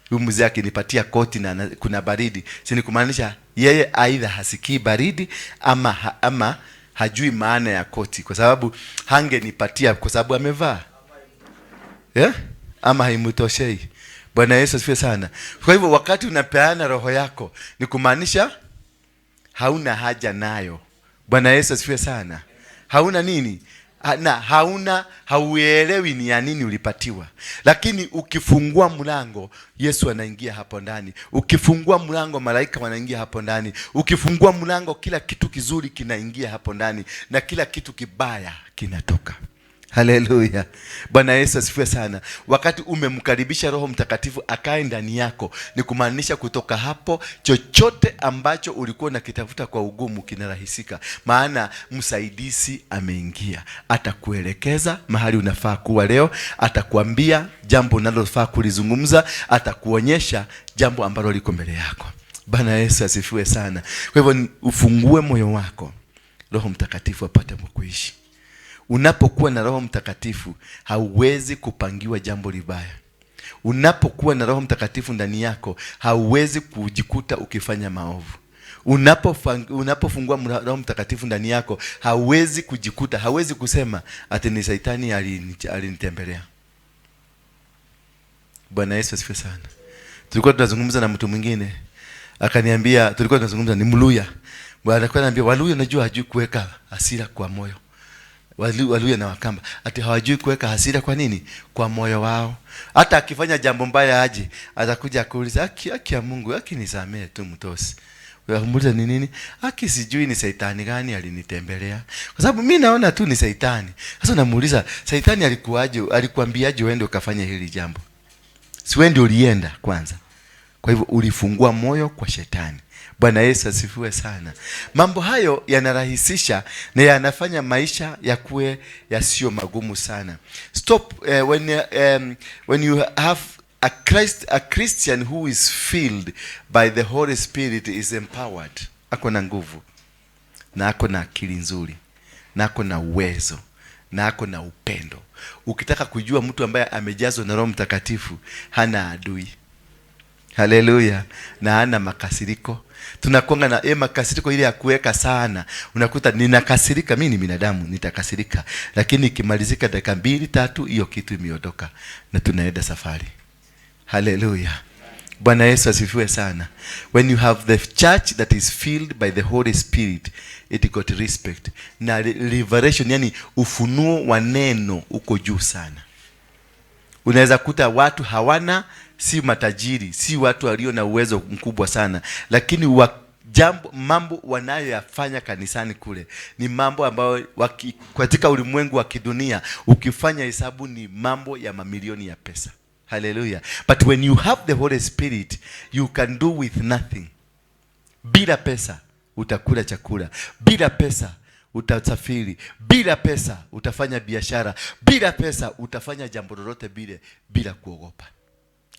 A: Huyu mzee akinipatia koti na kuna baridi, si ni kumaanisha yeye aidha hasikii baridi ama hajui maana ya koti, kwa sababu hangenipatia kwa sababu amevaa, yeah? Ama haimtoshei. Bwana Yesu asifiwe sana. Kwa hivyo wakati unapeana roho yako ni kumaanisha hauna haja nayo. Bwana Yesu asifiwe sana. Hauna nini? Na hauna, hauelewi ni ya nini ulipatiwa. Lakini ukifungua mlango, Yesu anaingia hapo ndani. Ukifungua mlango, malaika wanaingia hapo ndani. Ukifungua mlango, kila kitu kizuri kinaingia hapo ndani na kila kitu kibaya kinatoka. Haleluya. Bwana Yesu asifiwe sana. Wakati umemkaribisha Roho Mtakatifu akae ndani yako, ni kumaanisha kutoka hapo chochote ambacho ulikuwa unakitafuta kwa ugumu kinarahisika. Maana msaidizi ameingia. Atakuelekeza mahali unafaa kuwa leo, atakuambia jambo unalofaa kulizungumza, atakuonyesha jambo ambalo liko mbele yako. Bwana Yesu asifiwe sana. Kwa hivyo ufungue moyo wako, Roho Mtakatifu apate kuishi. Unapokuwa na Roho Mtakatifu hauwezi kupangiwa jambo libaya. Unapokuwa na Roho Mtakatifu ndani yako hauwezi kujikuta ukifanya maovu. Unapofungua Roho Mtakatifu ndani yako hauwezi kujikuta, hauwezi kusema ati ni Saitani alinitembelea. Bwana Yesu asifiwe sana. Tulikuwa tunazungumza na mtu mwingine akaniambia, tulikuwa tunazungumza ni Mluya. Bwana alikuwa ananiambia Waluya unajua hajui kuweka hasira kwa moyo. Waluya na Wakamba ati hawajui kuweka hasira kwa nini? Kwa moyo wao. Hata akifanya jambo mbaya aje, atakuja kuuliza haki ya Mungu, haki nisamee tu mtosi. Unamuuliza ni nini? Haki sijui ni saitani gani alinitembelea. Kwa sababu mimi naona tu ni saitani. Sasa unamuuliza saitani alikuaje, alikuambiaje uende ukafanye hili jambo? Si wewe ndio ulienda kwanza. Kwa hivyo ulifungua moyo kwa shetani. Bwana Yesu asifiwe sana. Mambo hayo yanarahisisha na yanafanya maisha yakuwe yasiyo magumu sana. Stop, when you have a Christian who is filled by the Holy Spirit is empowered. Ako na nguvu, na ako na akili nzuri, na ako na uwezo, na ako na upendo. Ukitaka kujua mtu ambaye amejazwa na Roho Mtakatifu, hana adui. Haleluya. Na hana makasiriko. Tunakuanga na makasiriko ile ya kuweka sana. Unakuta ninakasirika, mimi ni binadamu, nitakasirika. Lakini ikimalizika dakika 2-3 hiyo kitu imeondoka na tunaenda safari. Haleluya. Bwana Yesu asifiwe sana. When you have the church that is filled by the Holy Spirit, it got respect na revelation, yani ufunuo wa neno uko juu sana. Unaweza kuta watu hawana, si matajiri, si watu walio na uwezo mkubwa sana, lakini jambo, mambo wanayoyafanya kanisani kule ni mambo ambayo katika ulimwengu wa kidunia ukifanya hesabu ni mambo ya mamilioni ya pesa. Haleluya. But when you have the Holy Spirit, you can do with nothing. Bila pesa utakula chakula, bila pesa utasafiri, bila pesa utafanya biashara, bila pesa utafanya jambo lolote bile bila kuogopa.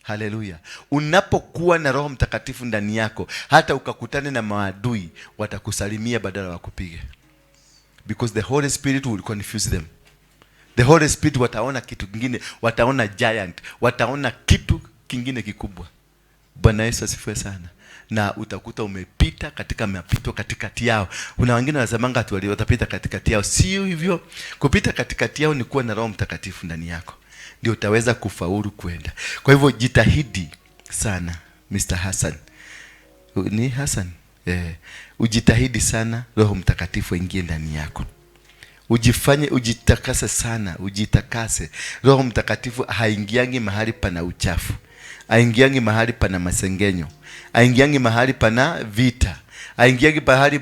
A: Haleluya. Unapokuwa na Roho Mtakatifu ndani yako, hata ukakutane na maadui watakusalimia badala wakupiga, because the Holy Spirit will confuse them. The Holy Spirit wataona kitu kingine, wataona giant, wataona kitu kingine kikubwa. Bwana Yesu asifiwe sana. Na utakuta umepita katika mapito katikati yao. Kuna wengine wanasemanga ati watapita katikati yao. Sio hivyo. Kupita katikati yao ni kuwa na Roho Mtakatifu ndani yako, ndio utaweza kufaulu kwenda. Kwa hivyo jitahidi sana, Mr. Hassan. Ni Hassan? Ujitahidi sana Roho Mtakatifu aingie ndani yako. Ujifanye, ujitakase sana, ujitakase. Roho Mtakatifu haingiangi mahali pana uchafu, haingiangi mahali pana masengenyo, haingiangi mahali pana vita, haingiangi mahali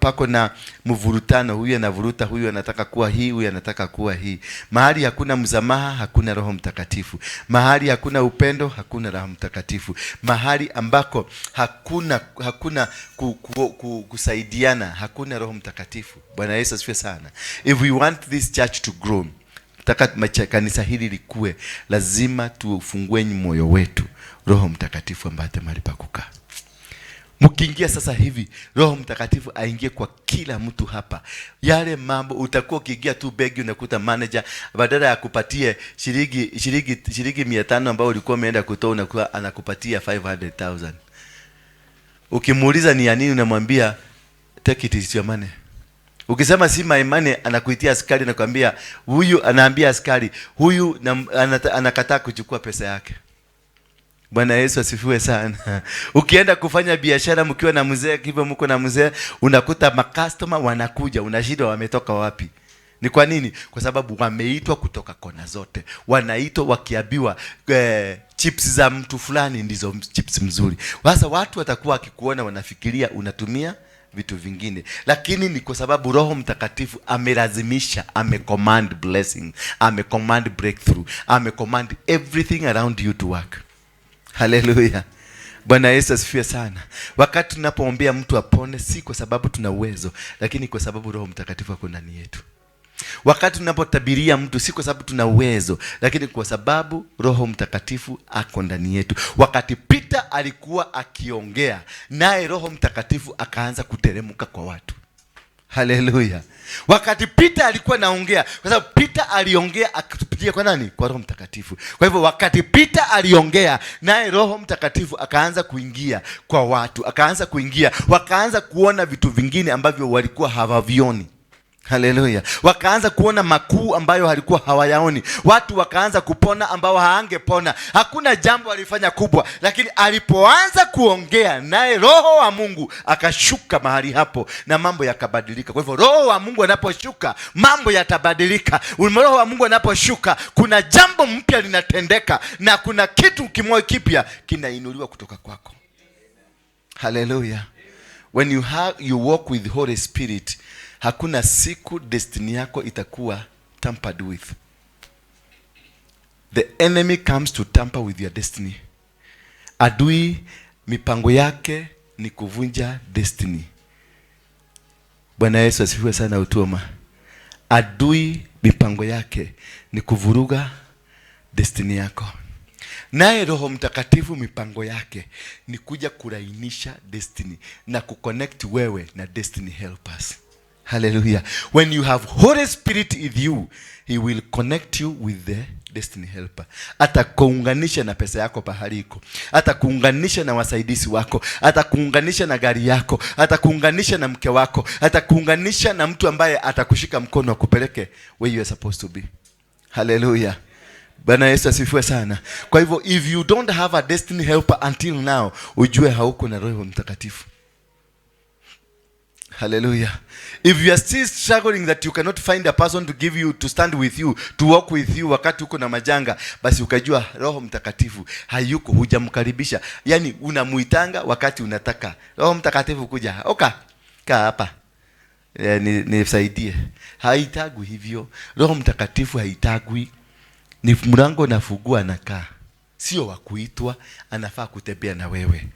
A: pako na mvurutano. Huyu anavuruta, huyu anataka kuwa hii, huyu anataka kuwa hii. Mahali hakuna msamaha, hakuna Roho Mtakatifu. Mahali hakuna upendo, hakuna Roho Mtakatifu. Mahali ambako hakuna kusaidiana, hakuna Roho Mtakatifu. Bwana Yesu asifiwe sana. If we want this church to grow, taka kanisa hili likue, lazima tufungue moyo wetu, Roho Mtakatifu ambate mahali pa kukaa. Mkiingia sasa hivi, Roho Mtakatifu aingie kwa kila mtu hapa. Yale mambo utakuwa ukiingia tu begi, unakuta manager badala ya kupatie shilingi 500 ambayo ulikuwa umeenda kutoa, unakuwa anakupatia 500,000. Ukimuuliza ni ya nini, unamwambia take it, is your money. Ukisema si my money, anakuitia askari, anakuambia huyu, anaambia askari huyu anakataa kuchukua pesa yake. Bwana Yesu asifiwe sana. Ukienda kufanya biashara mkiwa na mzee, hivyo mko na mzee, unakuta makastoma wanakuja, unashindwa wametoka wapi. Ni kwa nini? Kwa sababu wameitwa kutoka kona zote. Wanaitwa wakiambiwa chips za mtu fulani ndizo chips mzuri. Sasa watu watakuwa wakikuona wanafikiria unatumia vitu vingine, lakini ni kwa sababu Roho Mtakatifu amelazimisha, amecommand blessing, amecommand breakthrough, amecommand everything around you to work. Haleluya. Bwana Yesu asifiwe sana. Wakati tunapoombea mtu apone, si kwa sababu tuna uwezo, lakini kwa sababu Roho Mtakatifu ako ndani yetu. Wakati tunapotabiria mtu, si kwa sababu tuna uwezo, lakini kwa sababu Roho Mtakatifu ako ndani yetu. Wakati Peter alikuwa akiongea, naye Roho Mtakatifu akaanza kuteremka kwa watu. Haleluya. Wakati Peter alikuwa anaongea, kwa sababu Peter aliongea akipitia kwa nani? Kwa Roho Mtakatifu. Kwa hivyo wakati Peter aliongea, naye Roho Mtakatifu akaanza kuingia kwa watu, akaanza kuingia, wakaanza kuona vitu vingine ambavyo walikuwa hawavioni. Haleluya. Wakaanza kuona makuu ambayo walikuwa hawayaoni. Watu wakaanza kupona ambao haangepona. Hakuna jambo alifanya kubwa, lakini alipoanza kuongea naye Roho wa Mungu akashuka mahali hapo na mambo yakabadilika. Kwa hivyo Roho wa Mungu anaposhuka, mambo yatabadilika. Roho wa Mungu anaposhuka, kuna jambo mpya linatendeka na kuna kitu kimoja kipya kinainuliwa kutoka kwako. Haleluya. When you walk with the Holy Spirit, hakuna siku destiny yako itakuwa tampered with. The enemy comes to tamper with your destiny. Adui mipango yake ni kuvunja destiny. Bwana Yesu asifiwe sana. Utuoma. Adui mipango yake ni kuvuruga destiny yako. Naye Roho Mtakatifu mipango yake ni kuja kulainisha destiny na kuconnect wewe na destiny helpers. Hallelujah. When you have Holy Spirit with you, he will connect you with the destiny helper. Atakuunganisha na pesa yako pahali iko. Atakuunganisha na wasaidizi wako. Atakuunganisha na gari yako. Atakuunganisha na mke wako. Atakuunganisha na mtu ambaye atakushika mkono akupeleke where you are supposed to be. Hallelujah. Bwana Yesu asifiwe sana. Kwa hivyo if you don't have a destiny helper until now, ujue hauko na Roho Mtakatifu. Hallelujah. If you are still struggling that you cannot find a person to give you, to stand with you, to walk with you wakati uko na majanga, basi ukajua Roho Mtakatifu hayuko, hujamkaribisha. Yaani unamuitanga wakati unataka Roho Mtakatifu kuja, oka kaa hapa, nisaidie. Haitagwi hivyo. Roho Mtakatifu haitagwi, ni mlango unafungua, anakaa, sio wa kuitwa, anafaa kutembea na wewe.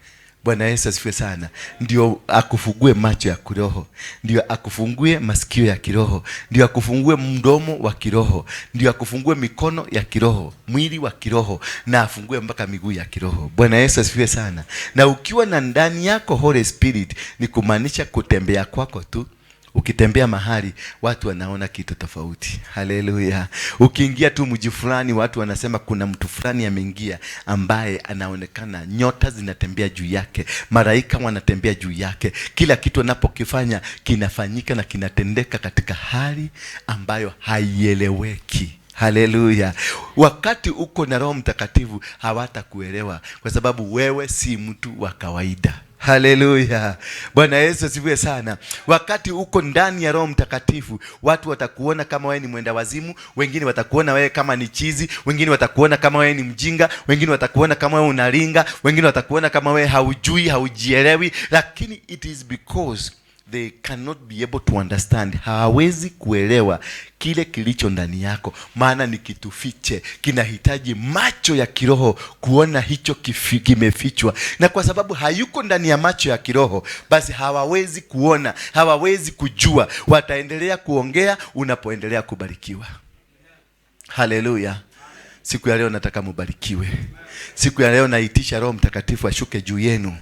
A: Bwana Yesu asifiwe sana. Ndio akufungue macho ya kiroho, ndio akufungue masikio ya kiroho, ndio akufungue mdomo wa kiroho, ndio akufungue mikono ya kiroho, mwili wa kiroho, na afungue mpaka miguu ya kiroho. Bwana Yesu asifiwe sana. Na ukiwa na ndani yako Holy Spirit, ni kumaanisha kutembea kwako tu, ukitembea mahali watu wanaona kitu tofauti. Haleluya! Ukiingia tu mji fulani, watu wanasema kuna mtu fulani ameingia ambaye anaonekana, nyota zinatembea juu yake, malaika wanatembea juu yake, kila kitu anapokifanya kinafanyika na kinatendeka katika hali ambayo haieleweki. Haleluya! Wakati uko na Roho Mtakatifu hawatakuelewa kwa sababu wewe si mtu wa kawaida. Haleluya! Bwana Yesu asifiwe sana. Wakati uko ndani ya Roho Mtakatifu, watu watakuona kama wewe ni mwenda wazimu, wengine watakuona wewe kama ni chizi, wengine watakuona kama wewe ni mjinga, wengine watakuona kama wewe unaringa, wengine watakuona kama wewe haujui, haujielewi, lakini it is because they cannot be able to understand. Hawawezi kuelewa kile kilicho ndani yako, maana ni kitu fiche, kinahitaji macho ya kiroho kuona hicho kimefichwa, na kwa sababu hayuko ndani ya macho ya kiroho, basi hawawezi kuona, hawawezi kujua. Wataendelea kuongea unapoendelea kubarikiwa. Haleluya! Siku ya leo nataka mubarikiwe. Siku ya leo naitisha Roho Mtakatifu ashuke juu yenu.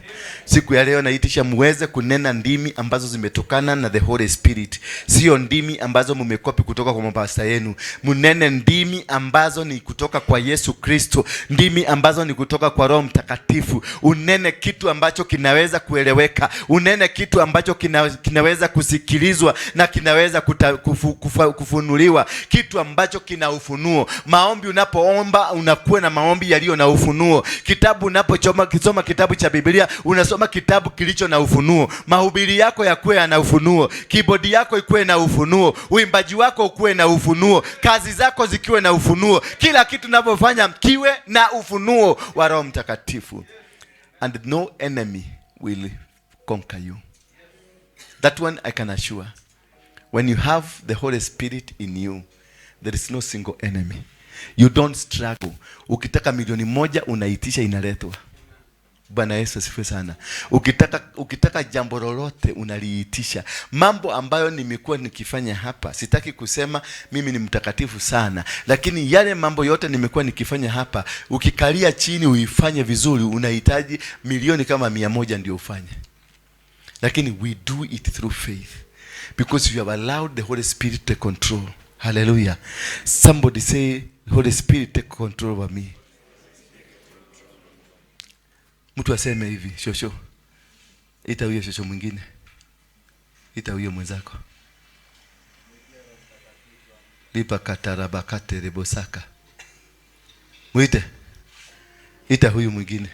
A: Siku ya leo naitisha muweze kunena ndimi ambazo zimetokana na the Holy Spirit, sio ndimi ambazo mumekopi kutoka kwa mapasta yenu. Munene ndimi ambazo ni kutoka kwa Yesu Kristo, ndimi ambazo ni kutoka kwa Roho Mtakatifu. Unene kitu ambacho kinaweza kueleweka, unene kitu ambacho kinaweza kusikilizwa na kinaweza kufunuliwa, kitu ambacho kina ufunuo. Maombi unapoomba unakuwa na maombi yaliyo na ufunuo. Kitabu unapochoma kisoma kitabu cha Biblia unasoma kitabu kilicho na ufunuo. Mahubiri yako yakuwe yana ufunuo, kibodi yako ikuwe na ufunuo, uimbaji wako ukuwe na ufunuo, kazi zako zikiwe na ufunuo, kila kitu unavyofanya kiwe na ufunuo wa Roho Mtakatifu, and no enemy will conquer you. That one I can assure. When you have the Holy Spirit in you, there is no single enemy. You don't struggle. Ukitaka 1,000,000 unaitisha, inaletwa. Bwana Yesu asifiwe sana. Ukitaka jambo lolote unaliitisha. Mambo ambayo nimekuwa nikifanya hapa, sitaki kusema mimi ni mtakatifu sana, lakini yale mambo yote nimekuwa nikifanya hapa, ukikalia chini uifanye vizuri, unahitaji milioni kama 100 ndio ufanye. Lakini we do it through faith because you have allowed the Holy Spirit to take control. Hallelujah. Somebody say, Holy Spirit take control over me. Mtu aseme hivi, shosho. Ita huyo shosho mwingine. Ita huyo mwenzako. Lipa katarabakate rebosaka. Mwite. Ita huyu mwingine.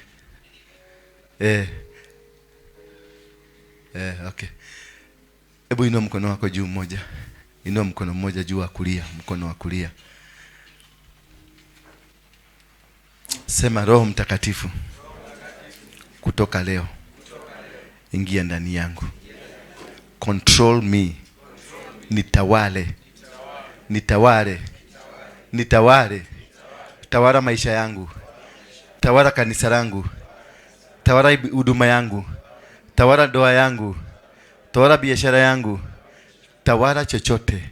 A: Okay. Hebu inua mkono wako juu mmoja. Inua mkono mmoja juu wa kulia, mkono wa kulia. Sema, Roho Mtakatifu, kutoka leo ingia ndani yangu. Control me. Nitawale. Nitawale. Nitawale. Tawala maisha yangu. Tawala kanisa langu. Tawala huduma yangu. Tawala ndoa yangu. Tawala biashara yangu. Tawala chochote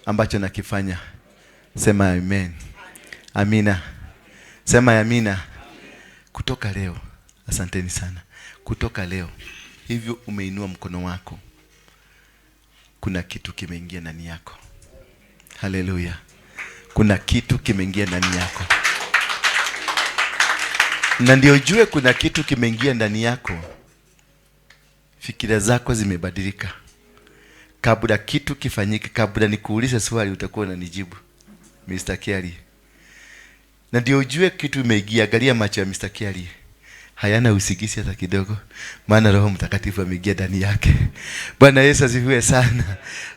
A: ambacho nakifanya. Sema amen. Amina. Sema amina. Kutoka leo, asanteni sana. Kutoka leo, hivyo umeinua mkono wako, kuna kitu kimeingia ndani yako. Haleluya. Kuna kitu kimeingia ndani yako. Na ndio ujue kuna kitu kimeingia ndani yako, fikira zako zimebadilika. Kabla kitu kifanyike, kabla nikuulize swali utakuwa unanijibu. Mr. Kiari. Na ndio ujue kitu imeingia, angalia macho ya Mr. Kiarie. Hayana usingizi hata kidogo, maana Roho Mtakatifu ameingia ndani yake. Bwana Yesu asifiwe sana.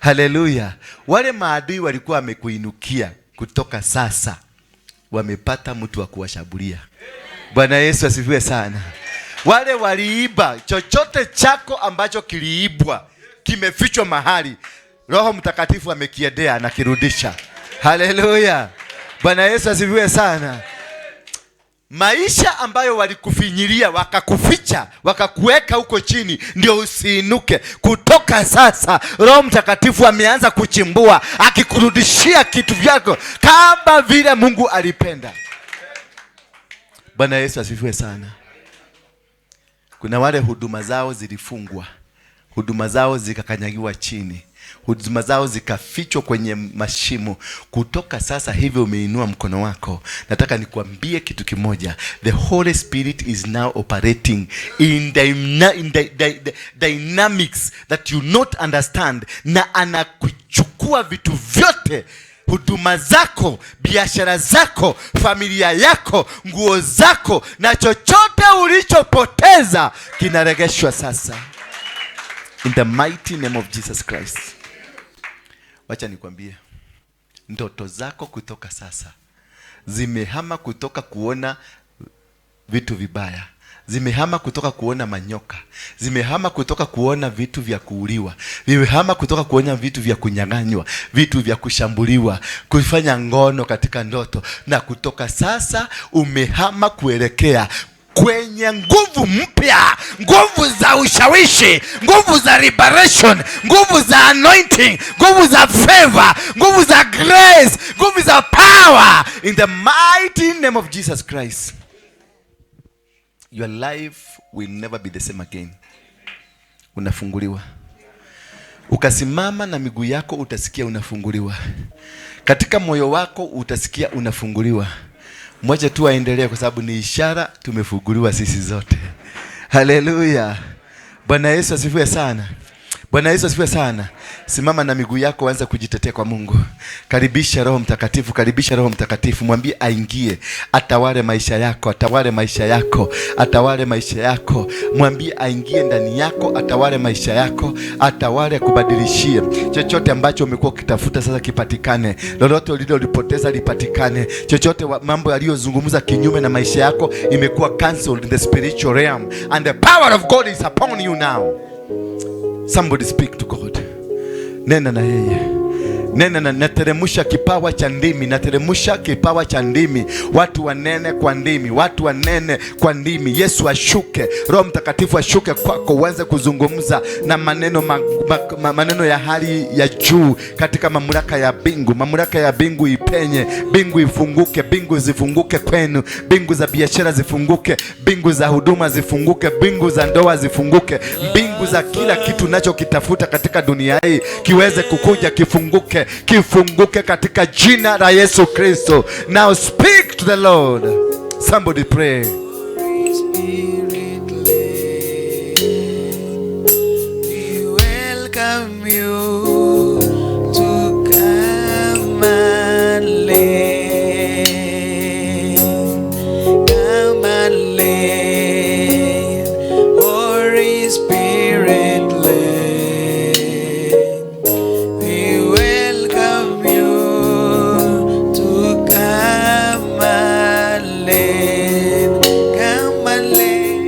A: Haleluya. Wale maadui walikuwa wamekuinukia, kutoka sasa wamepata mtu wa kuwashambulia. Bwana Yesu asifiwe sana. Wale waliiba chochote chako ambacho kiliibwa, kimefichwa mahali, Roho Mtakatifu amekiendea, anakirudisha. Haleluya. Bwana Yesu asifiwe sana. Maisha ambayo walikufinyilia, wakakuficha, wakakuweka huko chini ndio usiinuke, kutoka sasa Roho Mtakatifu ameanza kuchimbua, akikurudishia kitu vyako kama vile Mungu alipenda. Bwana Yesu asifiwe sana. Kuna wale huduma zao zilifungwa, huduma zao zikakanyagiwa chini, huduma zao zikafichwa kwenye mashimo. Kutoka sasa hivi umeinua mkono wako, nataka nikuambie kitu kimoja. The Holy Spirit is now operating in the dynamics that you not understand, na anakuchukua vitu vyote, huduma zako, biashara zako, familia yako, nguo zako na chochote ulichopoteza kinaregeshwa sasa, in the mighty name of Jesus Christ. Wacha nikwambie, ndoto zako kutoka sasa zimehama kutoka kuona vitu vibaya, zimehama kutoka kuona manyoka, zimehama kutoka kuona vitu vya kuuliwa, vimehama kutoka kuona vitu vya kunyang'anywa, vitu vya kushambuliwa, kufanya ngono katika ndoto, na kutoka sasa umehama kuelekea kwenye nguvu mpya, nguvu za ushawishi, nguvu za liberation, nguvu za anointing, nguvu za favor, nguvu za grace, nguvu za power, in the mighty name of Jesus Christ. Your life will never be the same again. Unafunguliwa. Ukasimama na miguu yako, utasikia unafunguliwa. Katika moyo wako utasikia unafunguliwa. Mwache tu aendelee kwa sababu ni ishara tumefunguliwa sisi zote. Haleluya. Bwana Yesu asifiwe sana. Bwana Yesu asifiwe sana. Simama na miguu yako, anza kujitetea kwa Mungu. Karibisha Roho Mtakatifu, karibisha Roho Mtakatifu, mwambie aingie, atawale maisha yako, atawale maisha yako, atawale maisha yako. Mwambie aingie ndani yako, atawale maisha yako, atawale, akubadilishie chochote ambacho umekuwa ukitafuta sasa kipatikane. Lolote ulilolipoteza lipatikane. Chochote mambo yaliyozungumza kinyume na maisha yako imekuwa cancelled in the spiritual realm, and the power of God is upon you now. Somebody speak to God. Nena na yeye. Nena na nateremusha kipawa cha ndimi, nateremusha kipawa cha ndimi. Watu wanene kwa ndimi, watu wanene kwa ndimi. Yesu ashuke, Roho Mtakatifu ashuke kwako, uanze kuzungumza na maneno, maneno ya hali ya juu katika mamlaka ya mbingu. Mamlaka ya mbingu ipenye, mbingu ifunguke, mbingu zifunguke kwenu, mbingu za biashara zifunguke, mbingu za huduma zifunguke, mbingu za ndoa zifunguke, mbingu za kila kitu unachokitafuta katika dunia hii kiweze kukuja, kifunguke, kifunguke katika jina la Yesu Kristo. Now speak to the Lord. Somebody pray.
B: Spirit led. We welcome you to come and lead. Come and lead. Holy Spirit led. We welcome you to come and lead. Come and lead.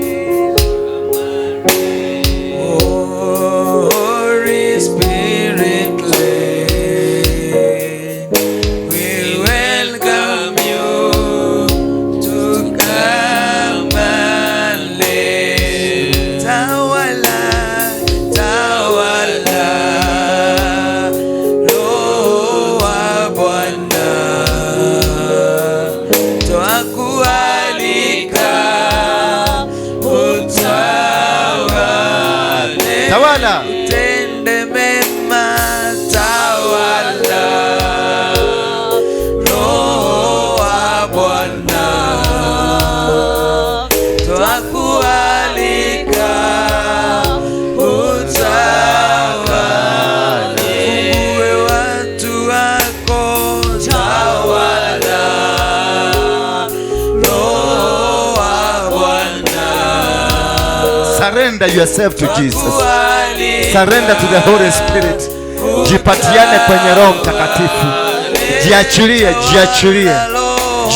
A: Surrender yourself to Jesus. Surrender to the Holy Spirit. Jipatiane kwenye Roho Mtakatifu. Jiachilie, jiachilie,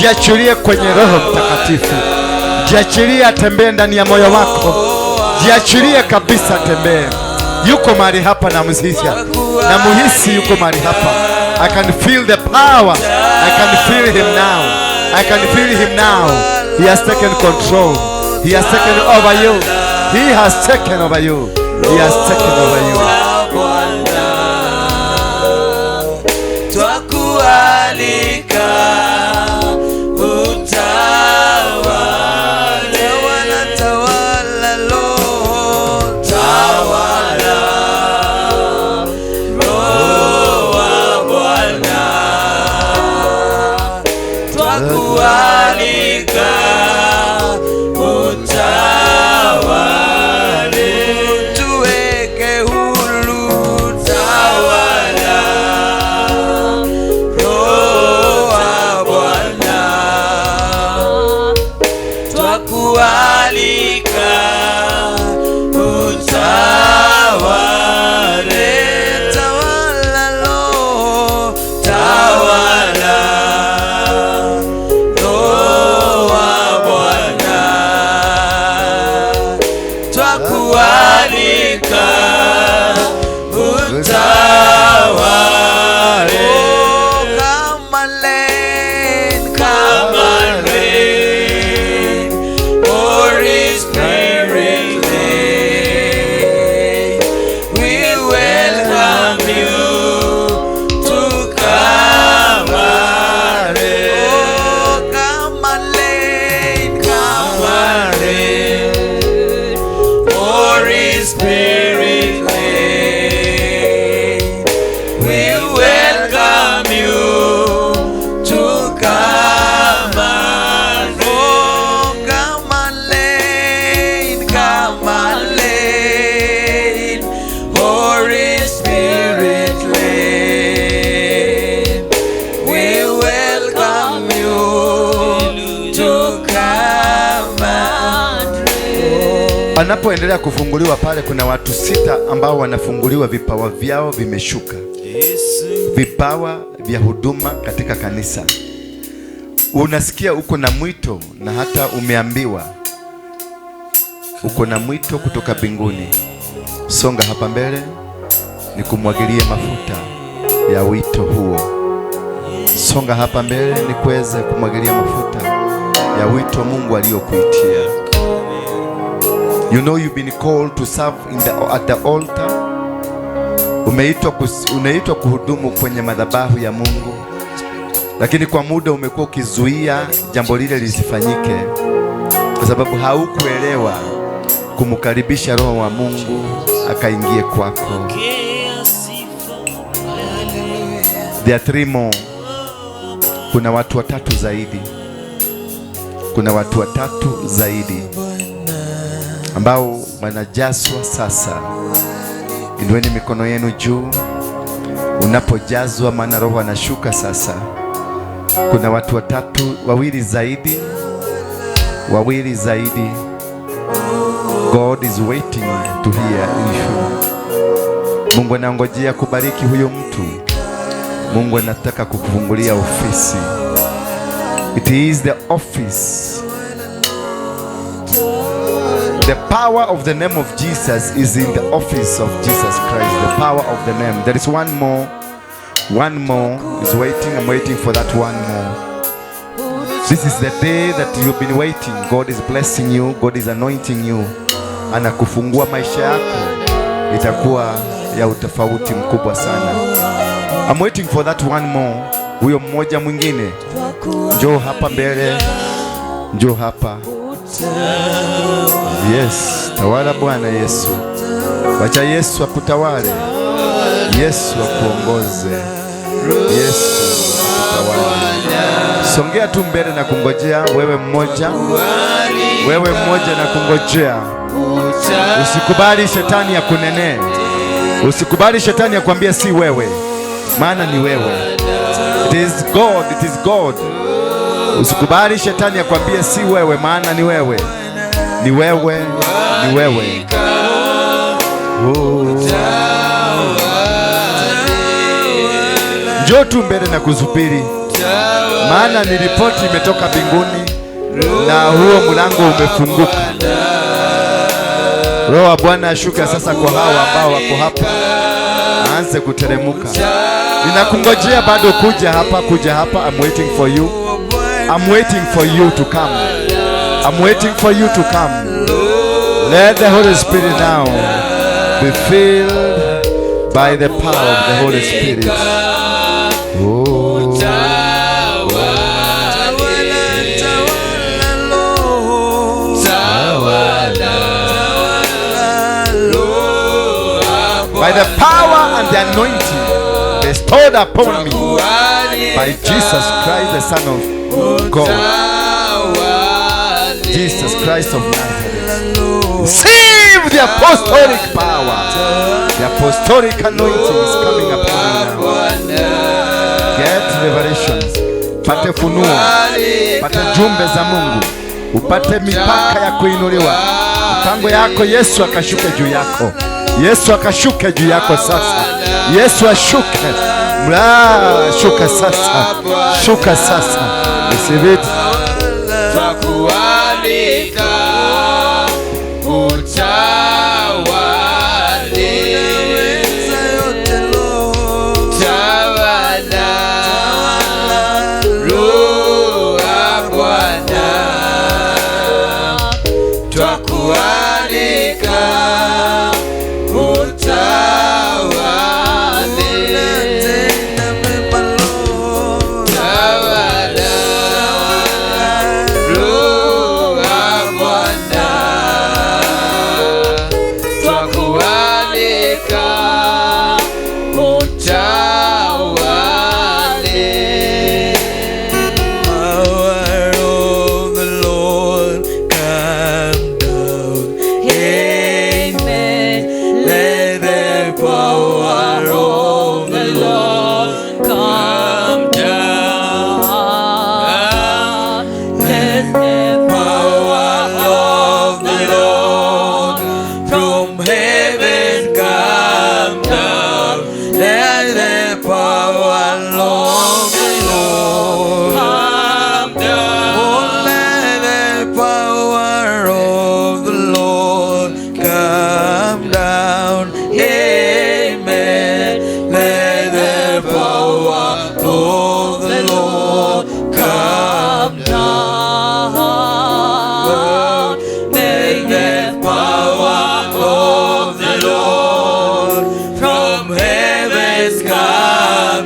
A: jiachilie kwenye Roho Mtakatifu. Jiachilie atembee ndani ya moyo wako. Jiachilie kabisa, tembee. Yuko mahali hapa, namuhisi yuko mahali hapa. I can feel the power. I can feel him now. I can feel him now. He has taken control. He has taken over you. He has taken over you. He has taken over you.
B: Bwana, twakualika utawale. Tawala, tawala, Roho, tawala, Roho wa Bwana, twakualika utawale, tuweke huru, tawala, Roho wa Bwana, twakualika utawale, tawala, Roho, tawala, Roho wa Bwana, twakualika utawale. Oh, come and reign, come and reign, Holy Spirit reign. We welcome you to come and reign. Oh, come and reign, come and reign, Holy Spirit reign. We welcome you to come and oh, come and reign, come and reign, Holy Spirit reign. We welcome you to come and reign.
A: Anapoendelea kufunguliwa pale, kuna watu sita ambao wanafunguliwa, vipawa vyao vimeshuka, vipawa vya huduma katika kanisa. Unasikia uko na mwito na hata umeambiwa uko na mwito kutoka mbinguni. Songa hapa mbele nikumwagilie mafuta ya wito huo. Songa hapa mbele nikuweze kumwagilia mafuta ya wito Mungu aliyokuitia. You know you've been called to serve at the altar. Umeitwa kuhudumu kwenye madhabahu ya Mungu, lakini kwa muda umekuwa ukizuia jambo lile lisifanyike kwa sababu haukuelewa kumkaribisha Roho wa Mungu akaingie kwako. There are three more. Kuna watu watatu zaidi, kuna watu watatu zaidi ambao wanajazwa sasa. Inueni mikono yenu juu unapojazwa, maana Roho anashuka sasa. Kuna watu watatu, wawili zaidi, wawili zaidi. God is waiting to hear you. Mungu anangojea kubariki huyo mtu. Mungu anataka kukufungulia ofisi. It is the office. The power of the name of Jesus is in the office of Jesus Christ. The power of the name. There is one more. One more is waiting. I'm waiting for that one more. This is the day that you've been waiting. God is blessing you. God is anointing you. Anakufungua maisha yako. Itakuwa ya utofauti mkubwa sana. I'm waiting for that one more. Huyo mmoja mwingine. Njoo hapa mbele. Njoo hapa. Yes, tawala Bwana Yesu. Wacha Yesu akutawale. Yesu akuongoze. Yesu akutawale. Songea tu mbele na kungojea wewe mmoja. Wewe mmoja na kungojea. Usikubali shetani akunenee. Usikubali shetani akwambie si wewe, maana ni wewe. It is God, it is God. Usikubali shetani akwambie si wewe, maana ni wewe. Ni wewe, ni wewe. Oh. Njoo tu mbele na kusubiri, maana ni ripoti imetoka mbinguni na huo mlango umefunguka. Roho wa Bwana ashuka sasa kwa hawa ambao wako hapa, aanze kuteremuka. Ninakungojea bado, kuja hapa, kuja hapa. I'm waiting for you. I'm waiting for you to come. I'm waiting for you to come. Let the Holy Spirit now be filled by the power of the Holy Spirit. Oh.
B: Tawala, tawala, Roho. Tawala, Roho.
A: By the power and the anointing bestowed upon me by Jesus Christ, the Son of God, Jesus Christ of Nazareth. Receive the apostolic power. The apostolic anointing is coming upon you now. Get revelations. Pate funuo, pate jumbe za Mungu, upate mipaka ya kuinuliwa. Mipango yako Yesu akashuke juu yako. Yesu akashuke juu yako sasa. Yesu ashuke. Mla, shuka sasa. Shuka sasa. Receive it.
B: Twakualika utawale, tawala, Roho wa Bwana. Twakualika utawale, tawala, Roho wa Bwana. Twakualika utawale. Power of the Lord come down. Amen. Let the power of the Lord come down. Let the power of the Lord from heaven come down. Let the power of the Lord come down. Oh, let the power of the Lord come down. Amen. Let the power of the Lord come down. Let the power of the Lord from heavens come.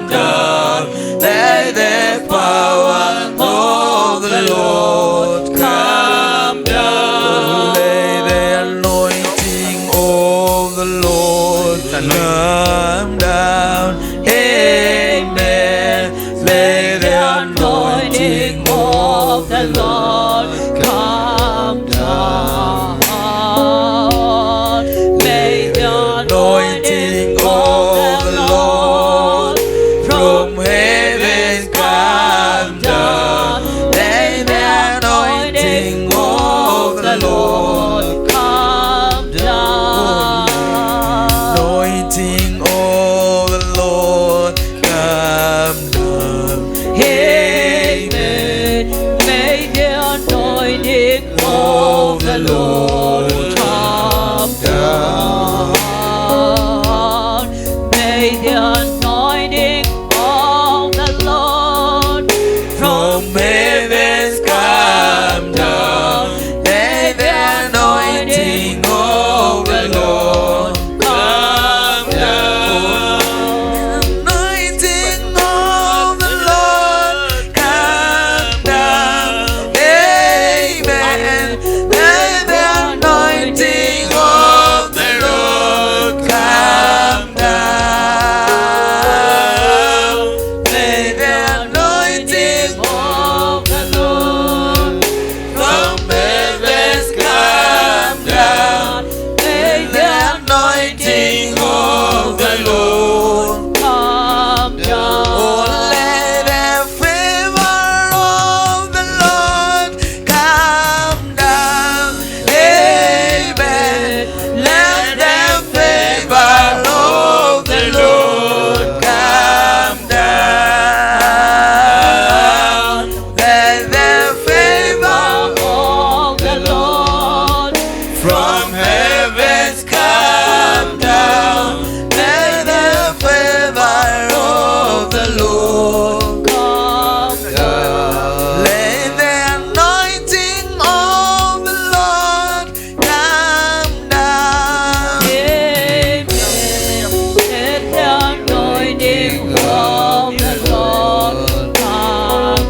B: of the Lord come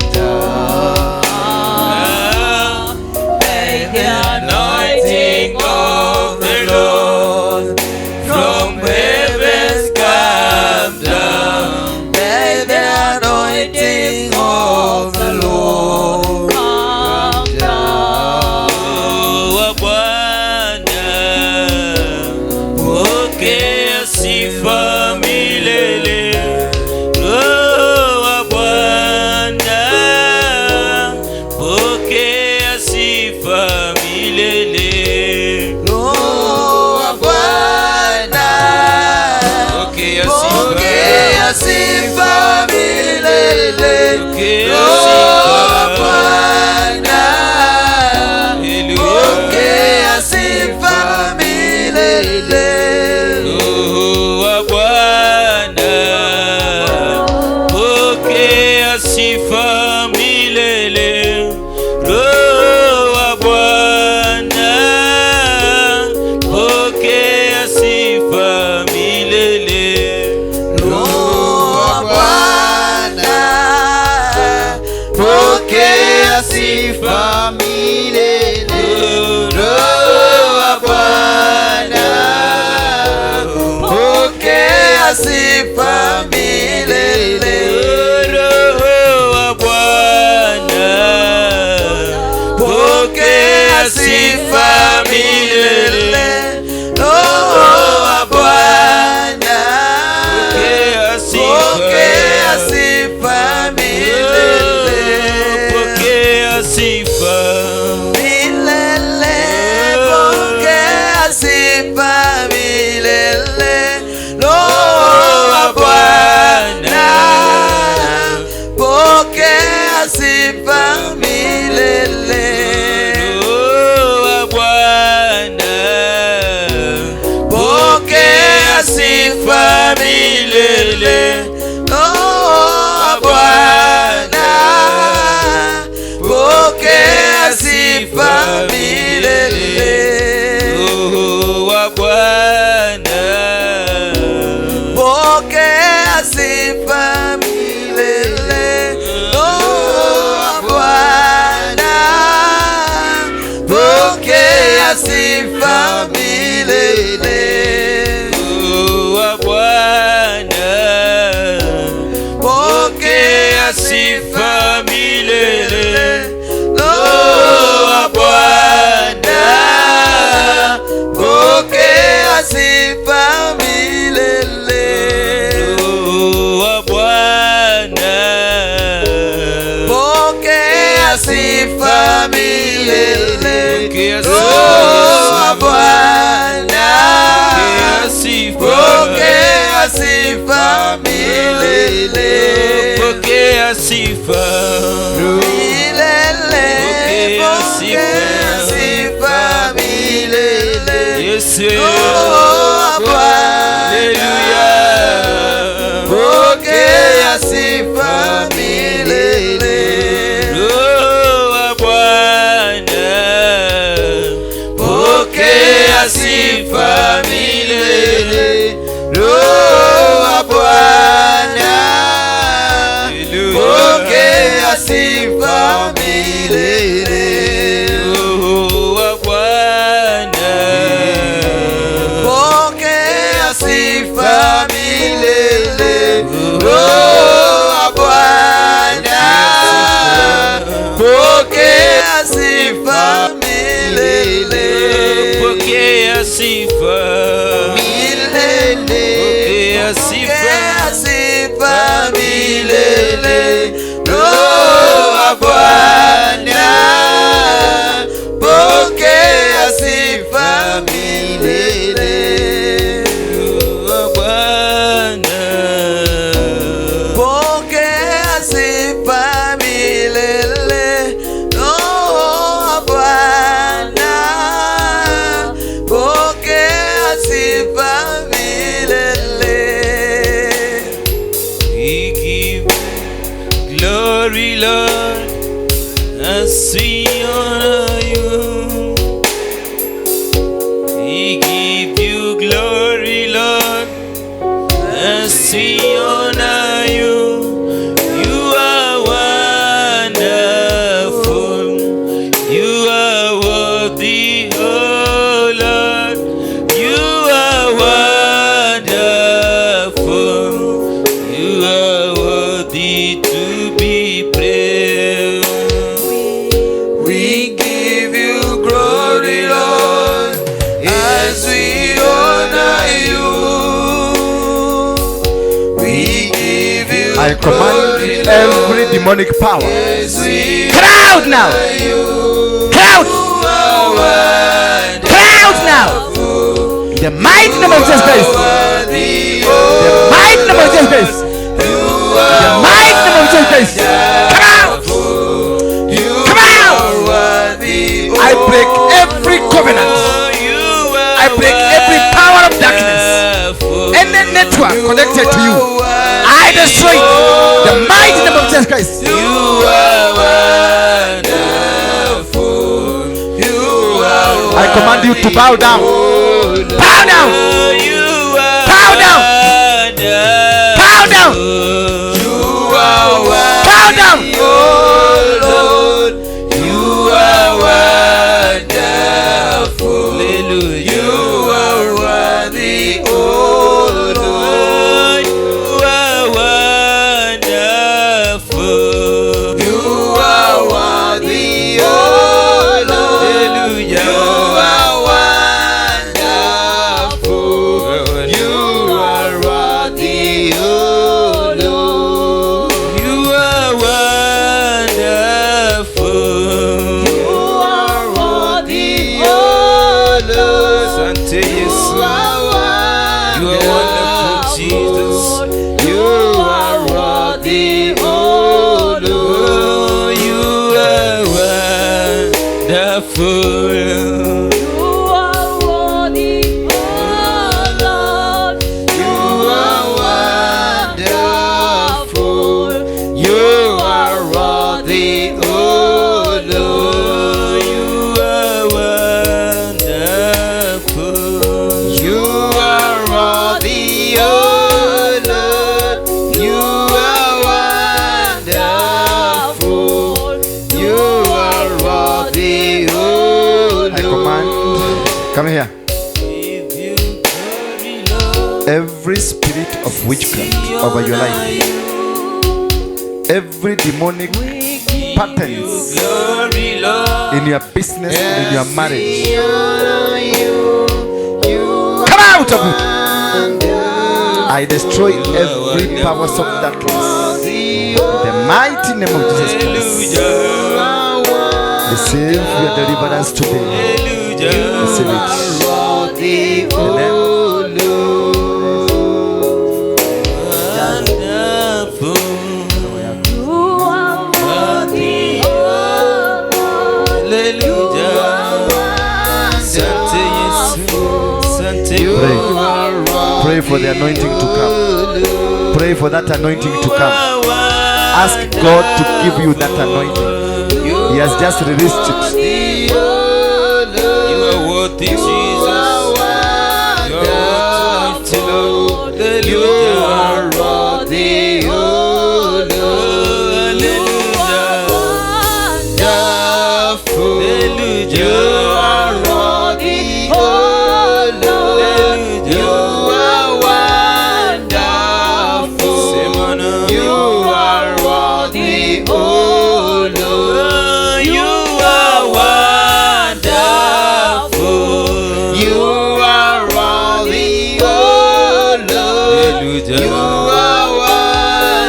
B: down. May the anointing of the Lord from heavens come down.
C: May the anointing of the Lord
B: Come down.
D: Wa Bwana, pokea sifa milele. Roho wa Bwana, pokea sifa milele.
C: Roho wa Bwana,
D: Pokea sifa.
C: pokea sifa milele.
D: Pokea
C: Roho wa
D: sifa.
C: Bwana,
D: Haleluya.
C: pokea sifa milele.
D: Roho wa Bwana, pokea sifa milele. Roho wa Bwana, pokea sifa milele.
C: Roho wa Bwana, pokea sifa milele. Roho wa Bwana, pokea sifa milele.
D: Roho wa Bwana,
C: Pokea sifa milele. Roho wa Bwana,
D: Pokea sifa.
C: pokea sifa milele.
D: Pokea sifa.
C: Milele, pokea sifa milele. Roho wa Bwana, pokea sifa milele.
D: Roho wa Bwana,
C: Pokea sifa milele. Roho wa Bwana, pokea sifa milele.
D: Roho wa Bwana,
C: Pokea sifa milele. Roho wa Bwana, pokea sifa milele.
D: Roho wa Bwana,
C: Pokea
D: sifa milele.
C: Roho wa Bwana, pokea sifa milele.
D: Roho wa Bwana,
C: Pokea sifa milele.
D: Pokea
C: Roho wa
D: sifa.
C: Bwana,
D: Pokea sifa.
C: pokea sifa milele.
D: Pokea sifa.
C: Milele,
D: Pokea
C: pokea sifa milele.
D: Yesu.
C: Roho wa Bwana,
D: Haleluya.
C: pokea sifa milele.
D: Roho wa Bwana,
C: Pokea sifa milele. Roho wa Bwana,
D: Haleluya.
C: pokea sifa milele.
D: Roho wa Bwana,
C: Pokea sifa milele. Roho wa Bwana, pokea sifa milele.
D: Pokea sifa.
C: Milele.
D: Pokea sifa.
C: Pokea sifa milele. Roho wa Bwana, pokea sifa milele.
D: Roho wa Bwana,
C: Pokea sifa milele. Roho wa Bwana, pokea sifa milele.
D: We give glory, Lord, as we honor you. We give you glory, Lord, as we honor
B: worthy to be praised.
C: We give you glory, Lord, as we honor you. We give you
A: I command
C: glory,
A: every
C: Lord,
A: demonic power.
C: as we
E: Crowd now.
C: honor you.
E: Crowd.
C: You are
E: Crowd now.
C: wonderful.
E: In the mighty name of Jesus Christ.
C: Worthy,
E: The mighty name of Jesus Christ.
C: you
E: The
C: are
E: mighty name of Jesus Christ. Come out.
C: You
E: Come out.
C: are worthy,
E: I break every covenant.
B: You are
E: I break every power of darkness.
B: wonderful.
E: Any network connected to you, I destroy it. The mighty name of Jesus Christ.
B: You are wonderful.
C: You are
E: I command you to bow down. Bow down.
B: You are
E: Bow down. Bow down.
C: You are worthy,
E: Bow down.
C: oh Lord. You are wonderful.
B: Hallelujah.
C: You are worthy, oh Lord.
B: You are wonderful.
C: You are worthy, oh Lord.
B: Hallelujah.
C: You are wonderful. You are worthy, oh Lord.
B: You are wonderful.
C: You are worthy, oh Lord.
B: Asante Yesu.
C: You are
B: You are wonderful, Jesus.
C: You are worthy, oh Lord.
B: Oh, you are wonderful.
F: You are worthy, oh Lord.
C: You are wonderful. You are worthy, oh Lord.
B: You are wonderful.
C: You are worthy, oh Lord. You are wonderful. You are worthy, oh
A: I command,
C: Lord.
A: come here.
B: Give you glory, Lord.
A: Every spirit of witchcraft over your life, every demonic patterns
B: Glory, Lord.
A: in your business and in your marriage,
C: You
E: Come out of it.
A: I destroy every powers of darkness. In the mighty name of Jesus Christ.
B: Hallelujah.
A: Receive your deliverance today.
B: Hallelujah.
A: Receive it. Amen.
B: Wonderful.
F: You are worthy, oh Lord.
B: Hallelujah. Asante Yesu. Asante
A: Pray. Pray for the anointing to come. Pray for that anointing to come. Ask God to give you that anointing. He has just released it.
B: You are worthy, Jesus. You are worthy, Lord.
C: You
B: Hallelujah.
C: are worthy, oh Lord.
B: Hallelujah.
C: Wonderful.
B: Hallelujah.
C: You are worthy, oh Lord. You are wonderful.
B: Semana.
C: You are worthy, oh Lord.
B: You are wonderful.
C: You are worthy, oh Lord.
B: Hallelujah.
C: You are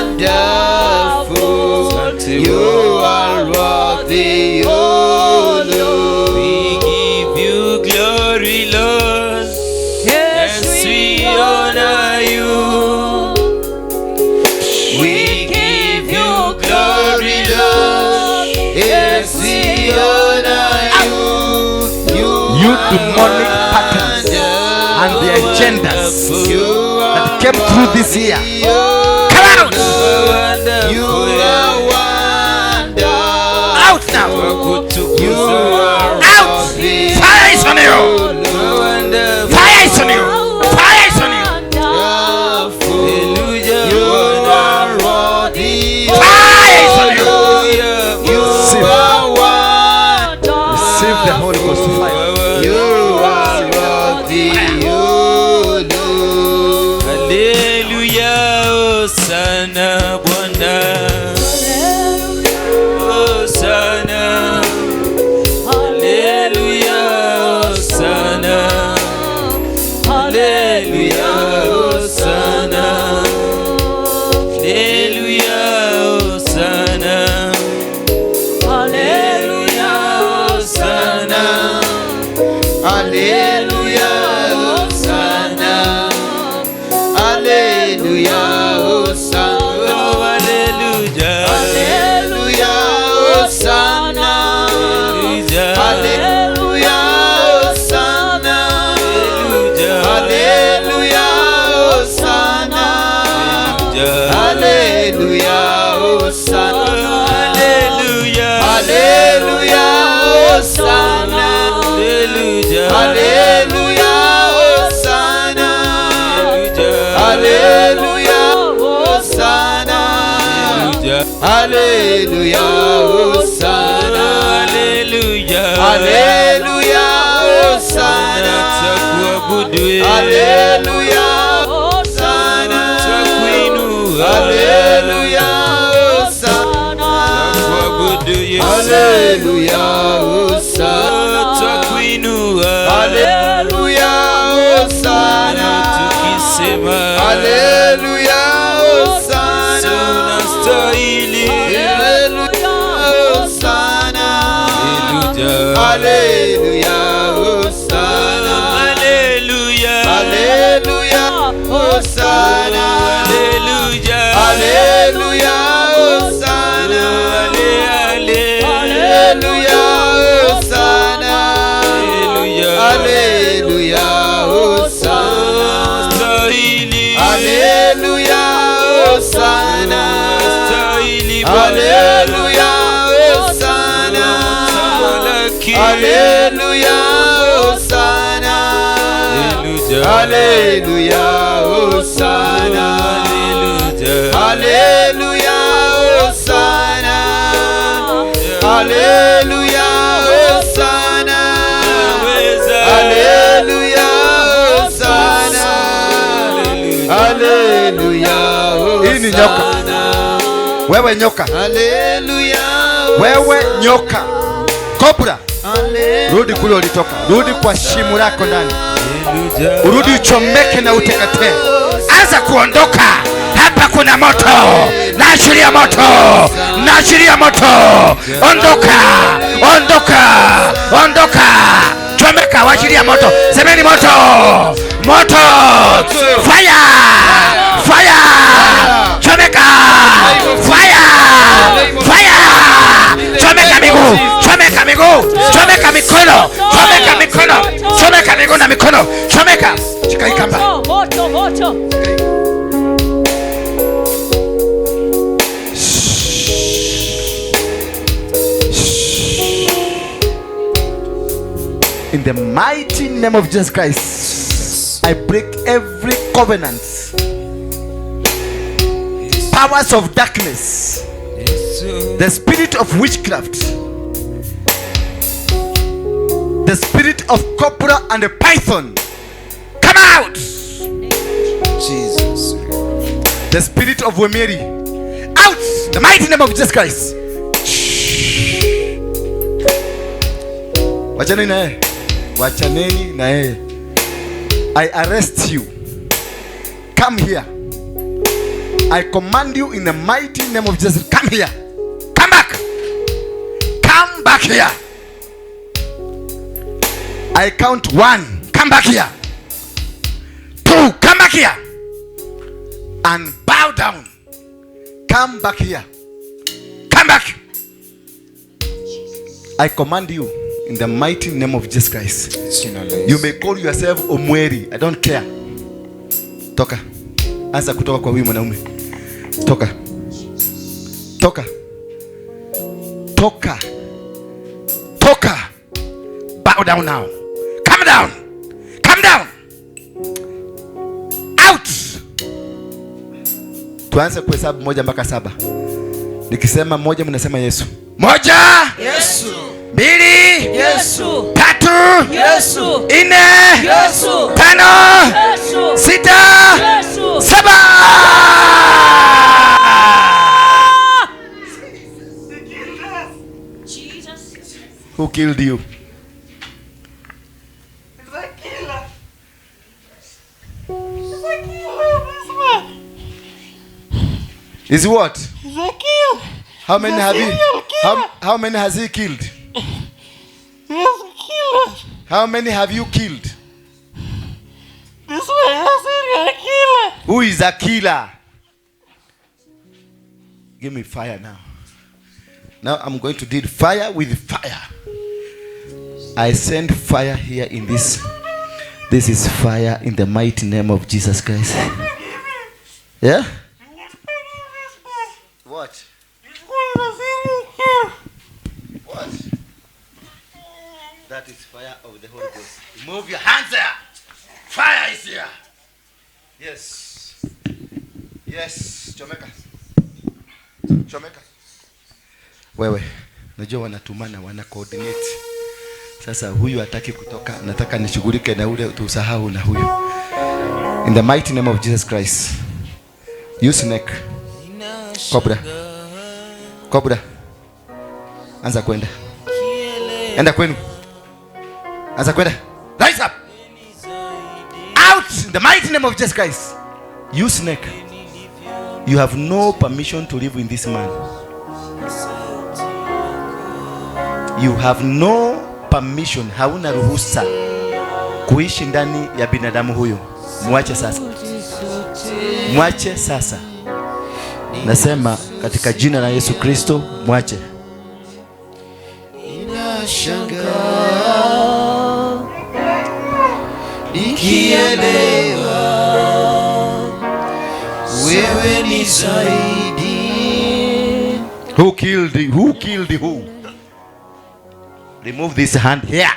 C: wonderful.
B: Asante
C: You
B: Bwana.
C: are worthy, oh Lord.
B: We give you glory, Lord,
F: Yes,
B: as we honor you.
C: We give you glory, Lord. Yes, we honor you. You
A: You demonic patterns and the agendas
C: You
A: that
C: are
A: came through this year.
E: Come out.
C: You are wonderful.
E: Out now.
C: You are
E: Out.
C: worthy,
E: Fire is on you. Fire is on you. Fire is on you.
C: You are worthy,
E: Fire is on you.
C: You
A: Receive.
C: are wonderful.
A: Receive the Holy Ghost fire.
C: You are worthy, O Lord.
B: Hallelujah.
D: Hosana Bwana. Hosana. Haleluya. Hosana. Haleluya. Hosana. Haleluya. Hosana. Haleluya. Hosana.
C: Haleluya, Hosanna. Haleluya, Hosanna.
D: Oh, haleluya.
C: Haleluya, Hosanna.
D: Haleluya.
C: Haleluya, Hosanna.
D: Haleluya.
C: Haleluya, Hosanna. Haleluya, Hosanna.
D: Haleluya.
C: Haleluya, Hosanna.
D: Haleluya.
C: Haleluya, Hosanna. Haleluya, Hosanna. Haleluya, Hosanna.
D: Haleluya.
C: Haleluya, Hosanna.
D: Twakuabudu wewe.
C: Haleluya, Hosanna.
D: Twakuinua.
C: Haleluya, Hosanna.
D: Twakuabudu Yesu.
C: Haleluya, Hosanna.
D: Twakuinua.
C: Haleluya, Hosanna.
D: Tukisema
C: Haleluya, Hosanna.
D: unastahili.
C: Haleluya, Hosanna.
D: Haleluya.
C: Haleluya, Hosanna.
D: Haleluya.
C: Haleluya, Hosanna.
D: Haleluya.
C: Haleluya, Hosanna.
D: Ale, ale.
C: Haleluya, Hosanna.
D: Haleluya.
C: Haleluya, Hosanna.
D: Stahili.
C: Haleluya, Hosanna.
D: Stahili Bwana.
C: Haleluya, Hosanna.
D: Tamalaki.
C: Haleluya, Hosanna.
D: Haleluya.
C: Haleluya, Hosanna.
D: Haleluya.
C: Haleluya, Hosanna. Haleluya, Hosanna.
D: Weza.
C: Haleluya, Hosanna.
D: Haleluya.
C: Haleluya,
E: Hii ni nyoka.
C: Hosanna.
E: Wewe nyoka,
C: Haleluya,
E: wewe nyoka, kobra,
C: Haleluya.
E: rudi kule ulitoka, rudi kwa shimo lako ndani,
D: Haleluya.
E: urudi uchomeke na uteketee. Anza kuondoka hapa, kuna moto, naachilia moto, naachilia moto, ondoka, ondoka, ondoka, chomeka, waachilia moto, semeni moto, moto, fire, fire, chomeka, fire, fire, chomeka miguu, chomeka miguu, chomeka mikono, chomeka mikono, chomeka miguu na mikono, chomeka, shika hii kamba.
F: Moto, moto.
E: In the mighty name of Jesus Christ, I break every covenant, powers of darkness,
D: Yesu.
E: the spirit of witchcraft, the spirit of cobra and the python. Come out!
D: Jesus.
E: The spirit of Wemeri. Out! The mighty name of Jesus Christ. Wachaneni na yeye. Wachaneni na yeye. I arrest you. Come here. I command you in the mighty name of Jesus. Come here. Come back. Come back here. I count 1. Come back here. 2. Come back here. And bow down. Come back here. Come back. I command you in the mighty name of Jesus Christ. You may call yourself Omweri. I don't care. Toka. Anza kutoka kwa huyu mwanaume. Toka. Toka. Toka. Toka. Bow down now. Come down. Come down. Out. Tuanze kuhesabu 1 mpaka 7. Nikisema 1 mnasema Yesu. 1,
C: Yesu.
E: 2,
F: Yesu.
E: 3,
F: Yesu.
E: 4,
F: Yesu.
E: 5,
F: Yesu.
E: 6,
F: Yesu.
E: 7. Who killed you?
G: He's a killer. He's a killer, this man.
E: Is what?
G: He's a killer.
E: How many
G: He's a
E: have you?
G: serial killer.
E: How many has he killed?
G: He's a killer.
E: How many have you killed?
G: This man is a serial killer.
E: Who is a killer? Give me fire now. Now I'm going to deal fire with fire. I send fire here in this. This is fire in the mighty name of Jesus Christ. Yeah? What?
G: This man is a serial killer.
E: What? That is fire of the Holy Ghost. Move your hands there. Fire is here. Yes. Yes. Chomeka. Chomeka. Wewe, najua wanatumana, wana coordinate. Sasa huyu hataki kutoka, nataka nishughulike na ule, tusahau na huyu. In the mighty name of Jesus Christ. You snake. Cobra. Cobra. Anza kwenda. Enda kwenu. Anza kwenda. Rise up. Out in the mighty name of Jesus Christ. You snake. You have no permission to live in this man. You have no permission, hauna ruhusa kuishi ndani ya binadamu huyu. Mwache sasa. Mwache sasa. Nasema katika jina la Yesu Kristo, mwache.
C: Ninashangaa nikielewa wewe ni zaidi.
E: Who killed who? Killed who? Remove this hand here.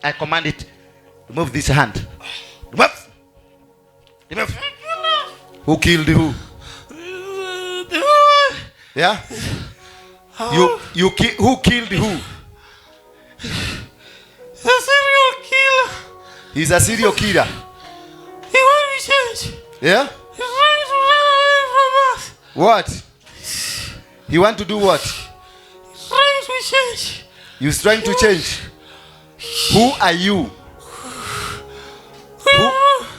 E: I command it. Remove this hand. Remove. Remove. Who killed who? Yeah? Who killed who?
G: A serial killer.
E: He's a serial killer.
G: He won't be changed.
E: Yeah?
G: He's trying to run away from us.
E: What? He want to do what?
G: He's trying to change.
E: He's trying to change. Who are you?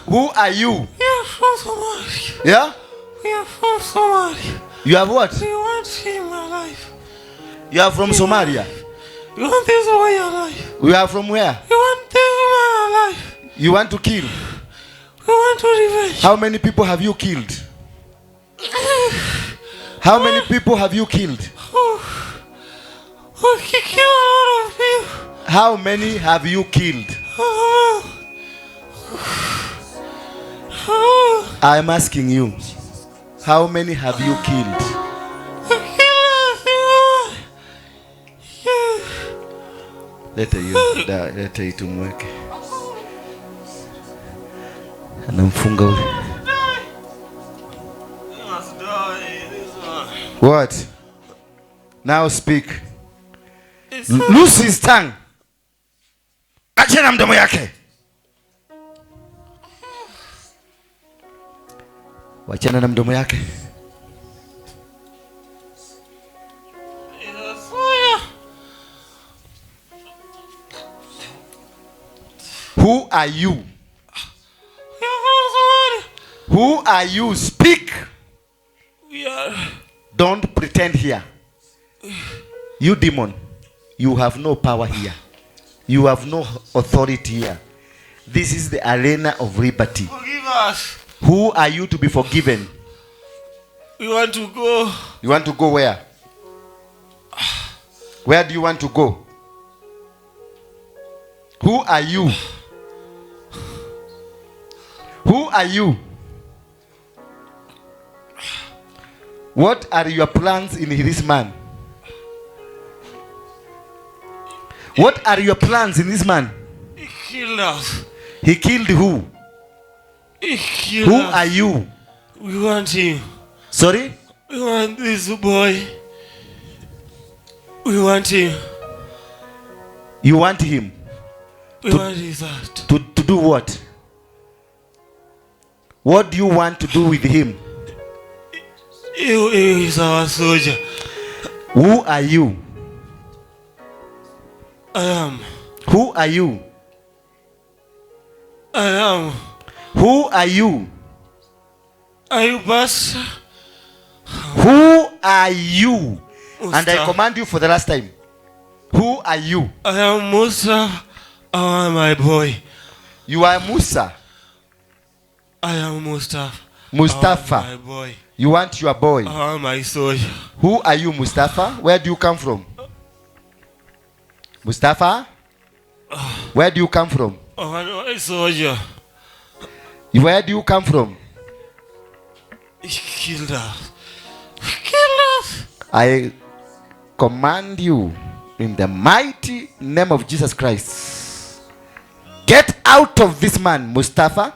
E: Who are you?
G: We are from Somalia.
E: Yeah?
G: We are from Somalia.
E: You have what?
G: We want him alive.
E: You are from Somalia.
G: We want this boy alive.
E: You are from where?
G: We want this man alive.
E: You want to kill?
G: We want to revenge.
E: How many people have you killed? How many people have you killed?
G: Oh, we killed a lot of people.
E: How many have you killed?
G: Oh. Oh.
E: I'm asking you. How many have you killed?
G: We killed a yeah.
A: Leta hiyo dawa, leta hii tumweke. Anamfunga ule.
E: What? Now speak. Loose his tongue. Achana mdomo yake. Wachana na mdomo yake. Who are you? Who are you? Speak.
G: We are.
E: Don't pretend here. You demon, you have no power here. You have no authority here. This is the arena of liberty.
G: Forgive us.
E: Who are you to be forgiven?
G: We want to go.
E: You want to go where? Where do you want to go? Who are you? Who are you? What are your plans in this man? What are your plans in this man?
G: He killed us.
E: He killed who?
G: He killed
E: Who
G: us.
E: are you?
G: We want him.
E: Sorry?
G: We want this boy. We want him.
E: You want him?
G: We want his heart.
E: To do what? What do you want to do with him?
G: He is our soldier.
E: Who are you?
G: I am.
E: Who are you?
G: I am.
E: Who are you?
G: Are you pastor?
E: Who are you?
G: Musa.
E: And I command you for the last time. Who are you?
G: I am Musa. I am my boy.
E: You are Musa.
G: I am Mustafa.
E: Mustafa.
G: I am my boy.
E: You want your boy.
G: I am my soldier.
E: Who are you, Mustafa? Where do you come from? Mustafa? Where do you come from?
G: I am my soldier.
E: Where do you come from?
G: He killed us. He killed us.
E: I command you in the mighty name of Jesus Christ. Get out of this man, Mustafa.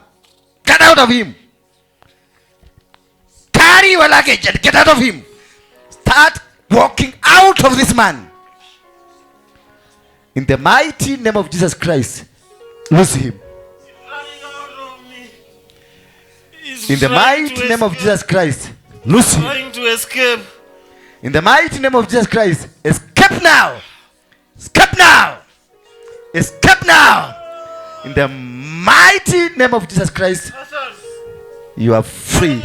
E: Get out of him. Carry your luggage and get out of him. Start walking out of this man. In the mighty name of Jesus Christ, lose him.
G: He's
E: In the
G: trying
E: mighty
G: to
E: name of
G: escape.
E: Jesus Christ, lose him.
G: Trying to escape.
E: In the mighty name of Jesus Christ, escape now. Escape now. Escape now. In the mighty name of Jesus Christ,
G: Hassan.
E: you are free.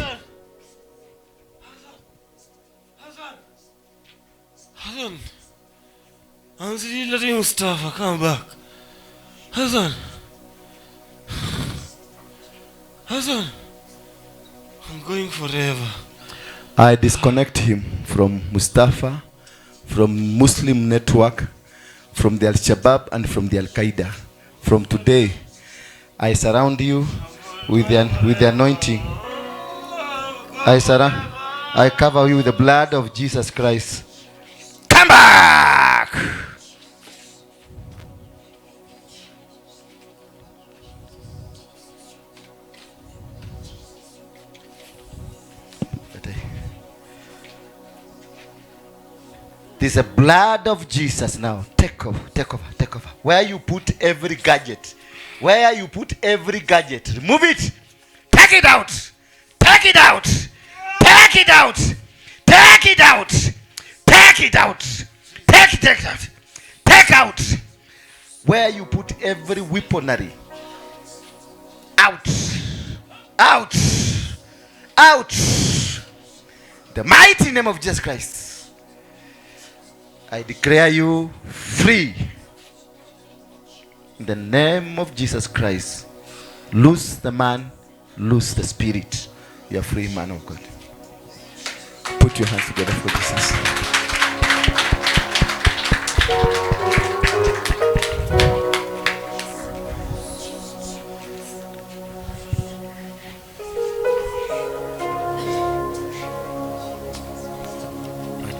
G: Hassan. Hassan. I'm still letting Mustafa come back. Hassan. Hassan. I'm going forever.
A: I disconnect him from Mustafa, from Muslim Network, from the Al-Shabaab, and from the Al-Qaeda. From today, I surround you with the anointing. I cover you with the blood of Jesus Christ.
E: Come back! There's a blood of Jesus now. Take over, take over, take over. Where you put every gadget, where you put every gadget, remove it. Take it out. Take it out. Take it out. Take it out. Take it out. Take it out. Take out.
A: Where you put every weaponry.
E: Out. Out. Out. The mighty name of Jesus Christ.
A: I declare you free. In the name of Jesus Christ, loose the man, loose the spirit. You are free, man of God. Put your hands together for Jesus.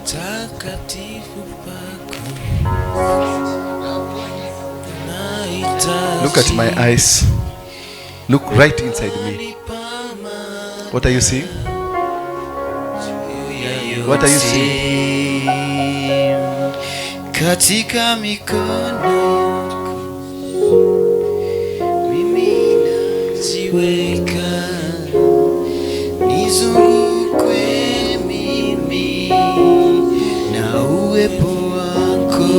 B: Patakatifu pako.
A: Look at my eyes. Look right inside me. What are you seeing? What are you seeing?
B: Katika mikono mimi najiweka, nizungukwe mimi na uwepo wako.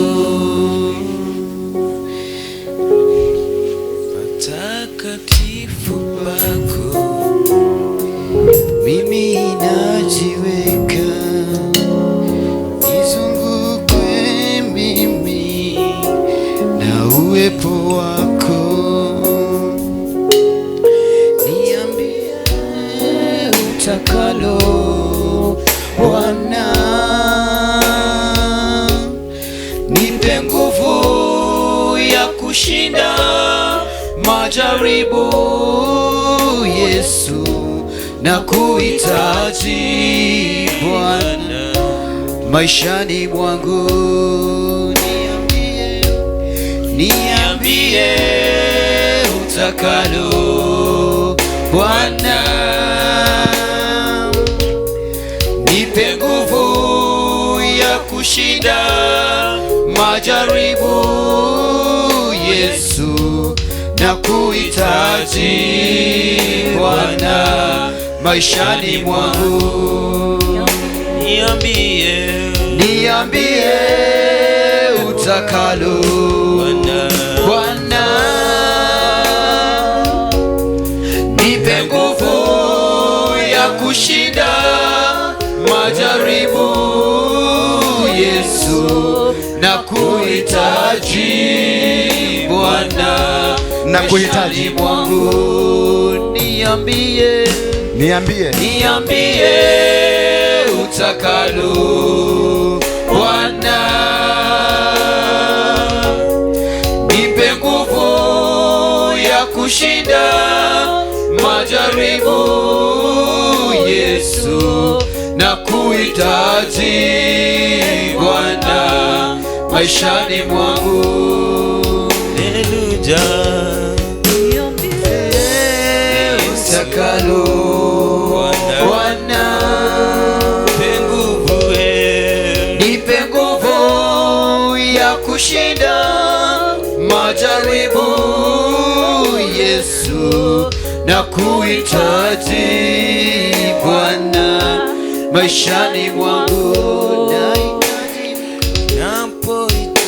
B: Patakatifu pako mimi najiweka, nizungukwe mimi na uwepo wako. Niambie utakalo Bwana, nipe nguvu ya kushinda majaribu. Yesu, nakuhitaji Bwana maishani mwangu. Niambie, niambie utakalo Bwana, nipe nguvu ya kushinda majaribu. Yesu, nakuhitaji Bwana maishani mwangu. Niambie, niambie utakalo Majaribu Yesu, na kuhitaji Bwana
E: Na kuhitaji.
B: maishani mwangu, niambie,
E: Niambie.
B: Niambie utakalo Bwana, nipe nguvu ya kushinda majaribu Yesu, na kuhitaji Bwana maishani mwangu.
D: Haleluya.
B: Utakalo Bwana,
D: Nipe nguvu, eh.
B: nipe nguvu ya kushinda majaribu Yesu, na kuhitaji Bwana maishani mwangu. Nahitaji,
D: Napohitaji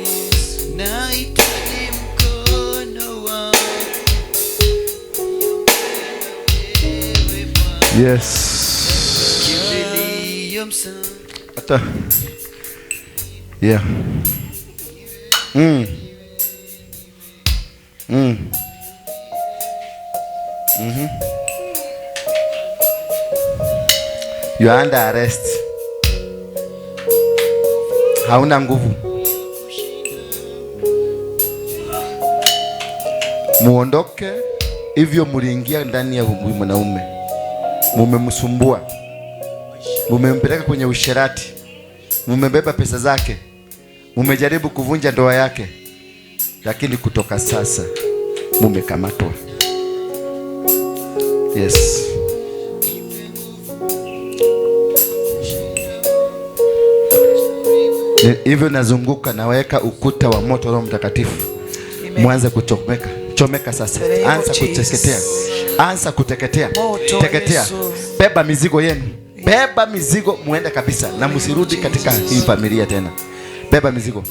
D: Yesu.
B: nahitaji mkono wako.
E: Yes.
B: Kimbilio
E: Hata. Yeah. You are under arrest. Hauna nguvu. Muondoke hivyo muliingia ndani ya huyu mwanaume. Mumemsumbua. Mumempeleka kwenye usherati. Mumebeba pesa zake. Mumejaribu kuvunja ndoa yake. Lakini kutoka sasa mumekamatwa. Yes. Hivyo nazunguka, naweka ukuta wa moto Roho Mtakatifu. Mwanze kuchomeka. Chomeka sasa.
C: The name of
E: Anza
C: Jesus.
E: kuteketea. Anza kuteketea.
C: Moto,
E: Teketea.
C: Yesu.
E: Beba mizigo yenu. Beba mizigo muende kabisa na msirudi katika hii familia tena. Beba mizigo.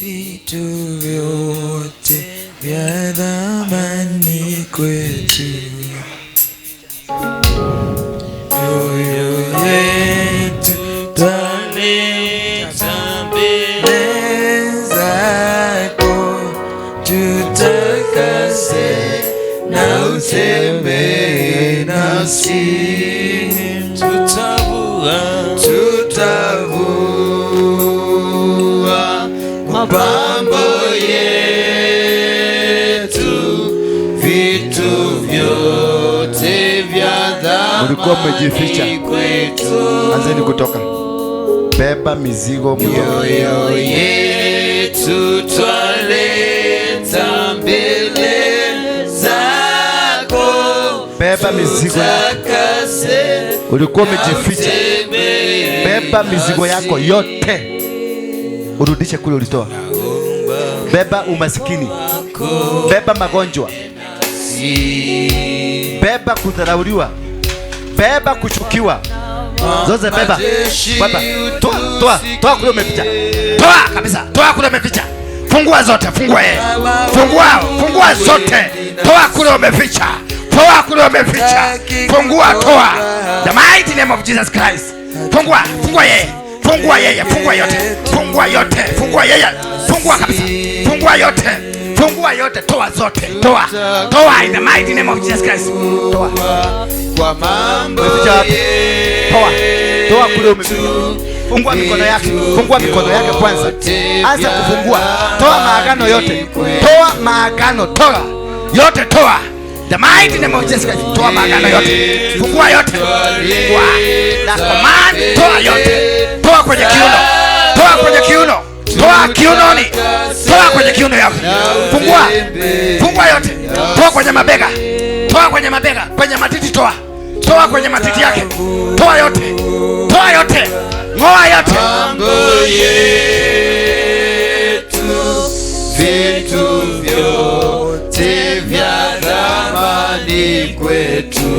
C: Vitu vyote vya thamani kwetu, mioyo yetu twaleta mbele zako, tutakase na utembee nasi.
D: Tutavua,
B: tutavua mapambo yetu, vitu vyote vya
E: Mlikuwa mmejificha.
B: thamani kwetu.
E: Anzeni kutoka. Beba mizigo mtoke.
B: Mioyo yetu twaleta mbele zako,
E: Beba mizigo yako.
B: tutakase
E: Ulikuwa umejificha.
B: utembee
E: Beba mizigo yako yote. Urudishe kule ulitoa. Beba umasikini. Beba magonjwa. Beba kudharauliwa. Beba kuchukiwa. Zote beba. Beba. Toa, toa, toa kule umeficha. Toa kabisa. Toa kule umeficha. Fungua zote, fungua yeye. Fungua, fungua zote. Toa kule umeficha. Toa kule umeficha. Fungua, toa. The mighty name of Jesus Christ. Fungua, fungua yeye. Fungua yeye, fungua yote. Fungua yote, fungua yeye. Fungua kabisa. Fungua yote. Fungua yote, toa zote. Toa. Toa in the mighty name of Jesus Christ. Toa.
B: Kwa mambo
E: Umeficha wapi? Toa. Toa kule umeficha. Fungua mikono yake. Fungua mikono yake kwanza. Anza kufungua. Toa maagano yote. Toa maagano, toa. Yote toa. The mighty name of Jesus Christ. Toa maagano yote. Fungua yote. Fungua. Na command, toa yote. Toa kwenye kiuno. Toa kwenye kiuno. Toa kiunoni. Toa kwenye kiuno yako. Fungua. Fungua yote. Toa kwenye mabega. Toa kwenye mabega. Kwenye matiti toa. Toa kwenye matiti yake. Toa yote. Toa yote. Ngoa yote.
B: Mambo yetu, vitu vyote vya thamani kwetu,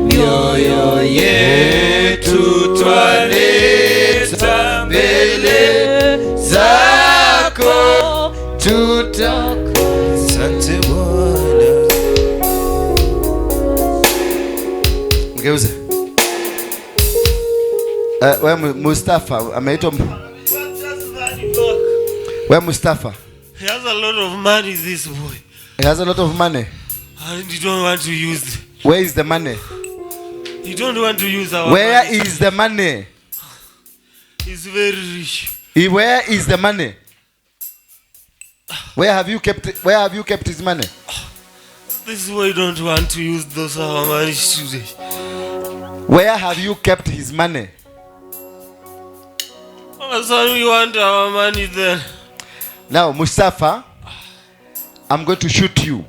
B: mioyo yetu twaleta mbele zako,
D: Asante Bwana.
E: Mgeuze. Wewe Mustafa ameitwa wewe Mustafa.
G: He has a lot of money, this boy.
E: He has a lot of money.
G: And he don't want to use it.
E: Where is the money?
G: He don't want to use our
E: Where
G: money.
E: Is the money?
G: He's very rich.
E: Where is the money? Where have you kept his money?
G: This boy don't want to use those our money today.
E: Where have you kept his money?
G: Oh, son, we want our money then.
E: Now, Mustafa, I'm going to shoot you.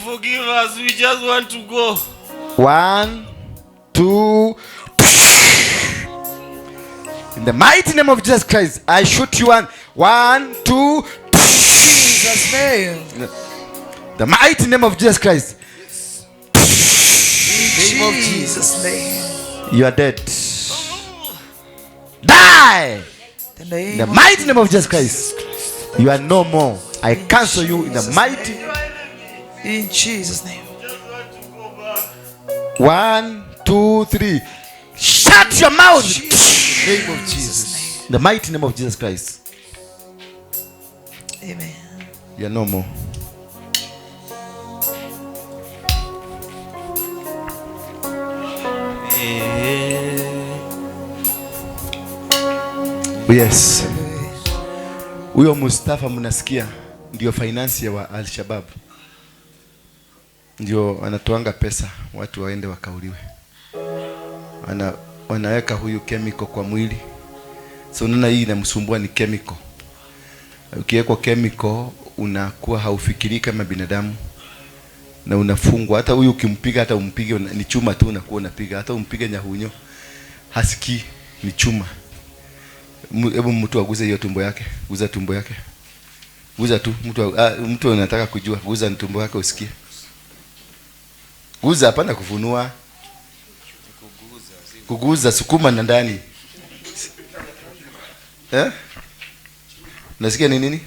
G: Forgive us, we just want to go.
E: 1, 2. In the mighty name of Jesus Christ, I shoot you 1, 1, 2.
C: Jesus name.
E: The mighty name of Jesus Christ.
C: Yes. In name of Jesus name.
E: You are dead. Die.
C: The name
E: In the mighty name of Jesus Christ. You are no more. I cancel you in the mighty.
C: In Jesus name.
E: 1, 2, 3. Shut your mouth.
C: In the name of Jesus.
E: In the mighty name of Jesus Christ.
C: Amen.
E: You are no more. Yes. Huyo Mustafa mnasikia ndio financier wa Al-Shabaab. Ndio anatoanga pesa watu waende wakauliwe. Wanaweka huyu chemical kwa mwili. So unaona hii inamsumbua ni chemical. Ukiwekwa chemical unakuwa haufikiri kama binadamu na unafungwa. Hata huyu ukimpiga, hata umpige ni chuma tu unakuwa unapiga. Hata umpige nyahunyo hasikii, ni chuma. Hebu mtu aguze hiyo tumbo yake, guza tumbo yake. Guza tu mtu, mtu anataka kujua, guza tumbo yake usikie. Guza, hapana kufunua. Kuguza, sukuma na ndani. Eh? Nasikia ni nini?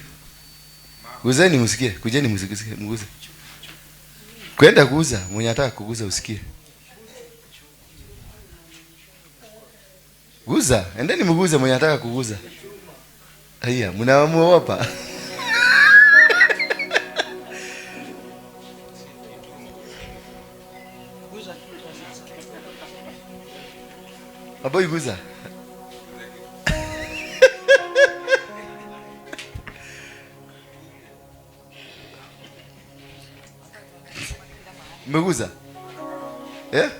E: Guzeni msikie, kujeni msikie, mguze. Kwenda kuguza, mwenye anataka kuguza usikie. Guza, endeni mguze mwenye anataka kuguza. Haya, mnamuogopa. Aboy guza. Mguza. Eh?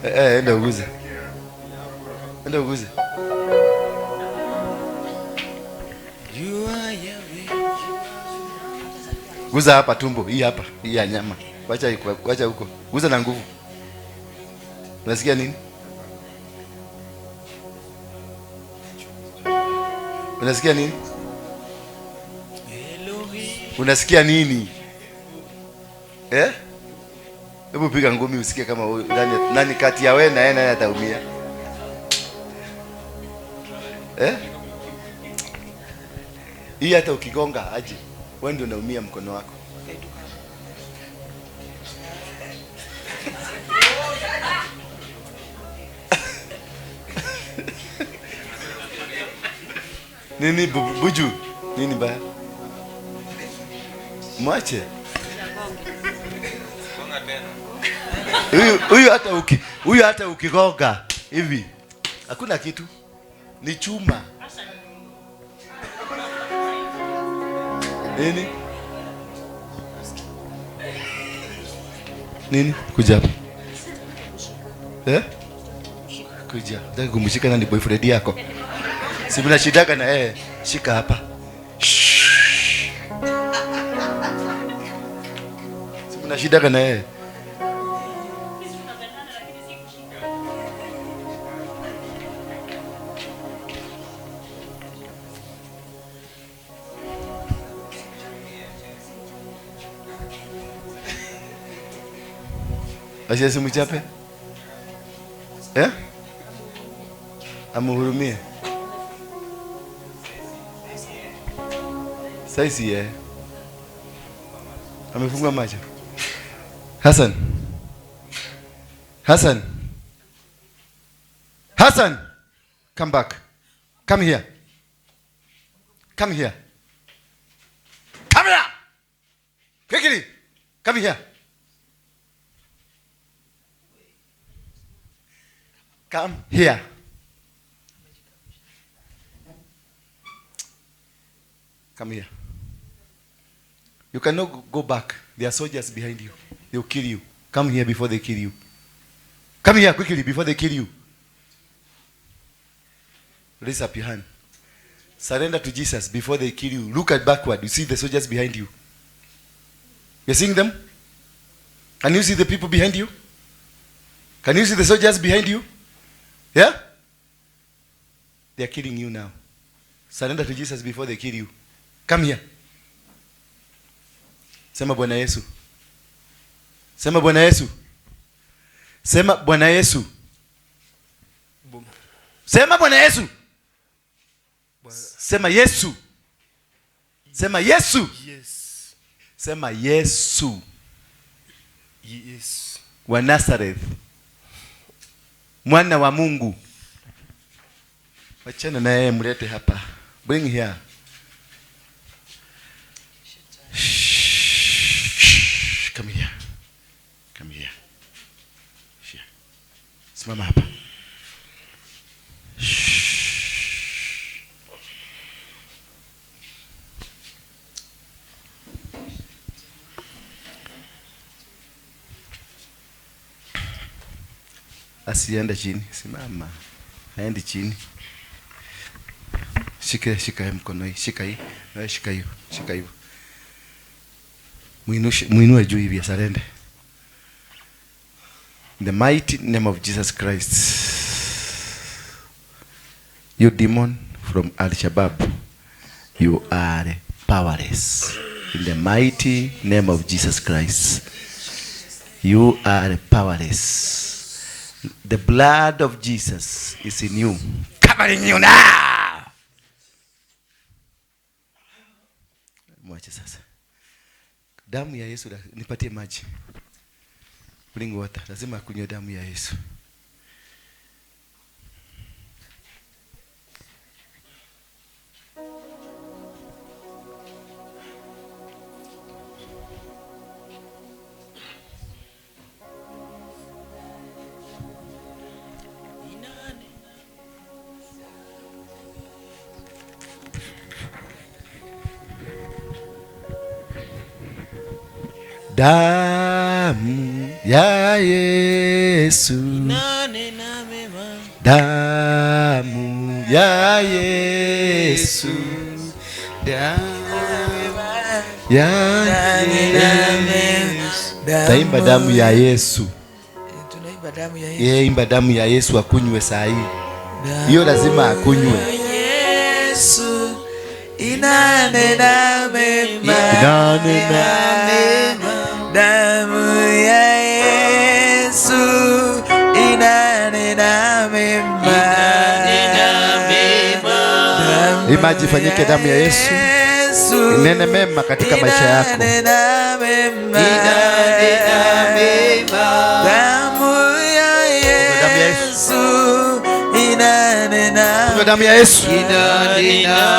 E: Enda uguze. Enda uguze. Guza hapa tumbo, hii hapa, hii ya nyama. Wacha huko. Guza na nguvu. Unasikia nini? Unasikia nini? Unasikia nini? Eh? Hebu piga ngumi usikie kama nani kati ya wewe na yeye nani ataumia. Eh? Hii hata ukigonga aje, wewe ndio unaumia mkono wako. Nini buju? Nini baya? Mwache. Huyu hata ukigonga hivi hakuna kitu. Ni chuma. Nini? Nini? Kuja hapa. Eh? Kuja. Nataka kumshika na ni boyfriend yako. Si mnashidaka na yeye. Shika hapa. Si mnashidaka na yeye. Acha simchape. Eh? Amhurumie. Saisi ye. Amefungua macho. Hassan. Hassan. Hassan. Come back. Come here. Come here. Come here. Quickly. Come here. Come here. Come here. You cannot go back. There are soldiers behind you. They will kill you. Come here before they kill you. Come here quickly before they kill you. Raise up your hand. Surrender to Jesus before they kill you. Look at backward. You see the soldiers behind you. You're seeing them? Can you see the people behind you? Can you see the soldiers behind you? Yeah? They are killing you now. Surrender to Jesus before they kill you. Come here. Sema Bwana Yesu. Sema Bwana Yesu. Sema Bwana Yesu. Sema Bwana Yesu. Sema Yesu. Sema Yesu.
G: Yes.
E: Sema Yesu.
G: Yes.
A: Wa Nazareth. Mwana wa Mungu.
E: Wachana na yeye, mlete hapa. Bring here. Shh, come here. Come here. Here. Simama hapa. Shh. Asiende chini, simama. Haendi chini. Shika, shika mkono hii, shika hii, na shika hiyo, shika hiyo. Muinue juu hivi asarende. In the mighty name of Jesus Christ. You demon from Al-Shabaab, you are powerless. In the mighty name of Jesus Christ, you are powerless. The blood of Jesus is in you, covering you now. Mwache sasa. Damu ya Yesu, nipatie maji. Bring water. Lazima akunywe damu ya Yesu. Damu ya Yesu, damu ya Yesu, ya Yesu. Taimba damu ya Yesu.
C: Tunaimba damu ya Yesu.
E: Yeye imba damu ya Yesu akunywe saa hii. Hiyo lazima akunywe.
C: Yesu inanena mema,
E: inanena
C: mema. Damu ya Yesu inanena mema,
D: inanena mema.
E: Imaji ifanyike damu ya Yesu inene mema katika maisha yako.
C: Inanena mema,
D: inanena mema.
C: Damu ya Yesu inanena.
E: Kunywa damu ya Yesu.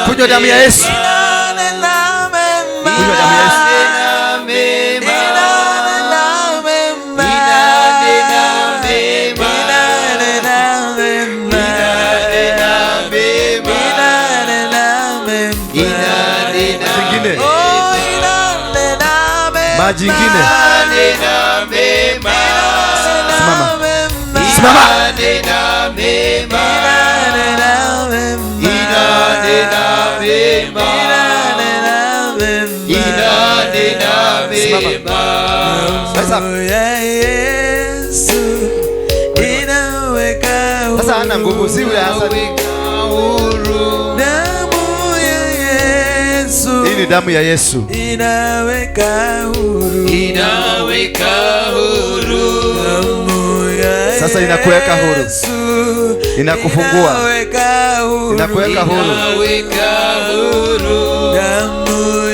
E: Kunywa damu ya Yesu.
C: Inanena mema.
E: Kunywa damu ya Yesu. Maji ingine. Simama. Simama. Sasa hana nguvu, si yule hasa. Hii ni damu ya Yesu.
C: Inaweka huru.
D: Inaweka huru.
E: Sasa inakuweka huru. Inakufungua. Inakuweka huru.
D: Inaweka huru.
C: Damu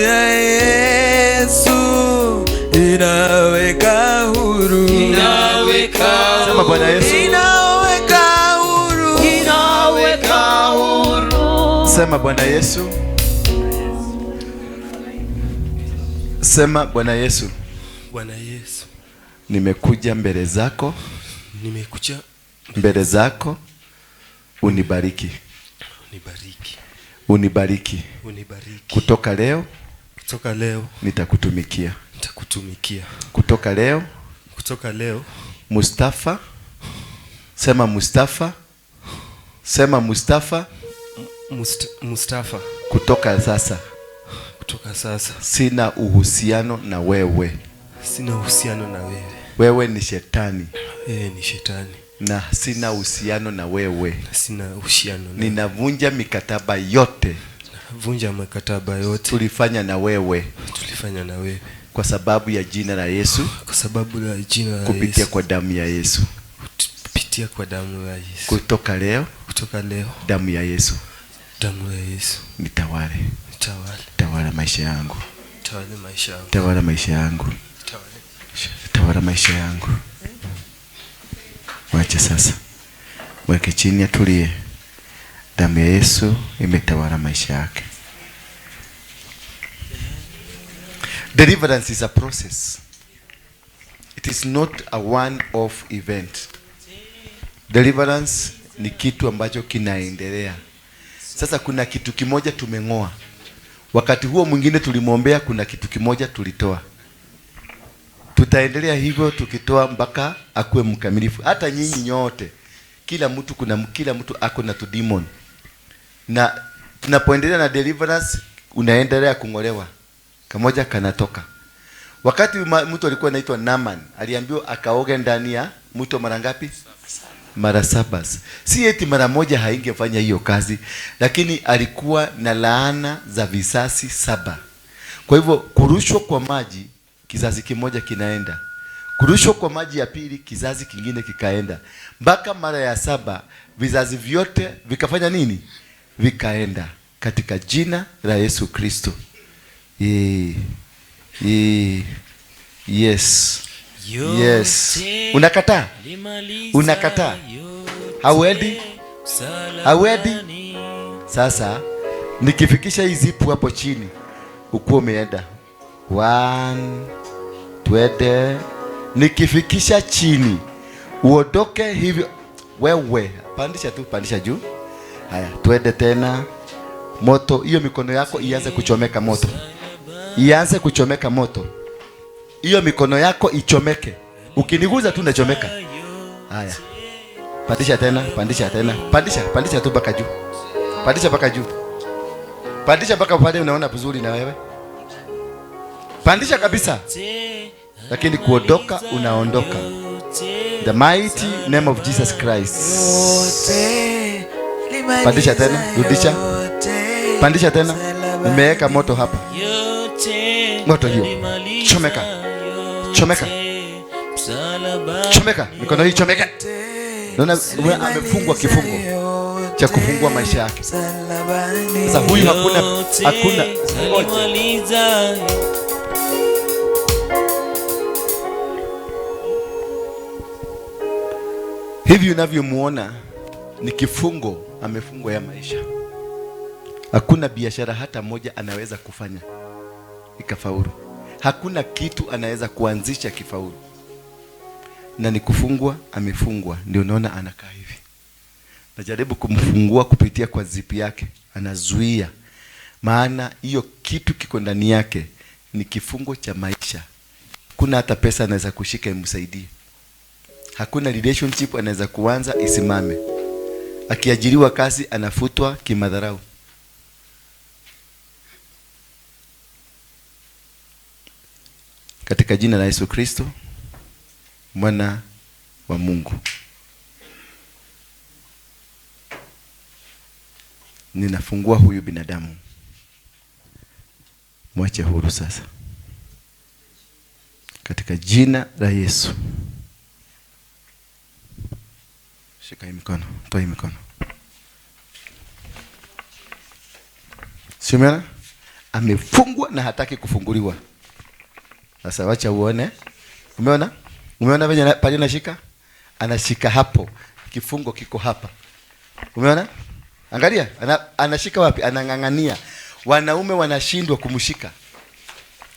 B: Inaweka huru.
D: Inaweka.
A: Sema Bwana Yesu.
B: Inaweka huru.
F: Inaweka huru.
A: Sema Bwana Yesu. Sema Bwana Yesu.
G: Bwana Yesu.
A: Nimekuja mbele zako.
G: Nimekuja
A: mbele zako. Unibariki.
G: Unibariki.
A: Unibariki.
G: Unibariki.
A: Kutoka leo.
G: Kutoka leo.
A: Nitakutumikia.
G: Nitakutumikia.
A: Kutoka leo.
G: Kutoka leo.
A: Mustafa. Sema Mustafa. Sema Mustafa.
G: Mustafa.
A: Kutoka sasa.
G: Kutoka sasa.
A: Sina uhusiano na wewe.
G: Sina uhusiano na wewe.
A: Wewe ni shetani.
G: Wewe ni shetani.
A: Na sina uhusiano na wewe.
G: Sina uhusiano na wewe.
A: Ninavunja mikataba yote.
G: Vunja mikataba yote.
A: Tulifanya na wewe.
G: Tulifanya na wewe.
A: Kwa sababu ya jina la Yesu.
G: Kwa sababu ya jina la Yesu.
A: Kupitia kwa damu ya Yesu.
G: Kupitia kwa damu ya Yesu.
A: Kutoka leo.
G: Kutoka leo.
A: Damu ya Yesu.
G: Damu ya Yesu.
A: Nitawale.
G: Nitawale.
A: Tawala maisha yangu.
G: Tawala maisha yangu.
A: Tawala maisha yangu. Tawala maisha yangu. Wache sasa. Weke chini atulie. Damu ya Yesu imetawala maisha yake. Deliverance is a process. It is not a one-off event. Deliverance ni kitu ambacho kinaendelea. Sasa kuna kitu kimoja tumengoa. Wakati huo mwingine tulimwombea, kuna kitu kimoja tulitoa. Tutaendelea hivyo tukitoa mpaka akuwe mkamilifu. Hata nyinyi nyote, kila mtu kuna, kila mtu ako na demon. Na tunapoendelea na deliverance, unaendelea kungolewa. Kamoja kanatoka. Wakati mtu alikuwa anaitwa Naaman, aliambiwa akaoge ndani ya mto mara ngapi? Mara saba. Si eti mara moja haingefanya hiyo kazi, lakini alikuwa na laana za visasi 7. Kwa hivyo kurushwa kwa maji, kizazi kimoja kinaenda. Kurushwa kwa maji ya pili, kizazi kingine kikaenda. Mpaka mara ya 7 vizazi vyote vikafanya nini? Vikaenda katika jina la Yesu Kristo. Yes. Yes. Unakataa? Unakataa? Hauendi? Hauendi? Sasa nikifikisha hii zipu hapo chini, ukuwa umeenda. 1 2. Nikifikisha chini, uondoke hivyo. Wewe pandisha tu, pandisha juu. Haya, twende tena. Moto, hiyo mikono yako ianze kuchomeka moto. Ianze kuchomeka moto. Hiyo mikono yako ichomeke. Ukiniguza tu nachomeka. Haya. Pandisha tena, pandisha tena. Pandisha, pandisha tu mpaka juu. Pandisha mpaka juu. Pandisha mpaka pale unaona vizuri na wewe. Pandisha kabisa. Lakini kuondoka unaondoka. The mighty name of Jesus Christ. Pandisha tena, rudisha. Pandisha tena. Nimeweka moto hapa. Moto hiyo. Chomeka. Chomeka. Chomeka. Mikono hii chomeka. Naona amefungwa kifungo cha kufungua maisha yake. Sasa huyu hakuna. Hivi unavyomuona ni kifungo amefungwa ya maisha. Hakuna biashara hata moja anaweza kufanya ikafaulu. Hakuna kitu anaweza kuanzisha kifaulu. Na ni kufungwa, amefungwa. Ndio unaona anakaa hivi. Najaribu kumfungua kupitia kwa zipi yake, anazuia. Maana hiyo kitu kiko ndani yake ni kifungo cha maisha. Kuna hata pesa anaweza kushika imsaidie. Hakuna relationship anaweza kuanza isimame. Akiajiriwa kazi anafutwa kimadharau. Katika jina la Yesu Kristo, Mwana wa Mungu, ninafungua huyu binadamu. Mwache huru sasa. Katika jina la Yesu. Shika hii mikono, toa hii mikono. Simeona? Amefungwa na hataki kufunguliwa.
E: Sasa wacha uone. Umeona? Umeona venye pale anashika? Anashika hapo. Kifungo kiko hapa. Umeona? Angalia, anashika wapi? Anang'ang'ania. Wanaume wanashindwa kumshika.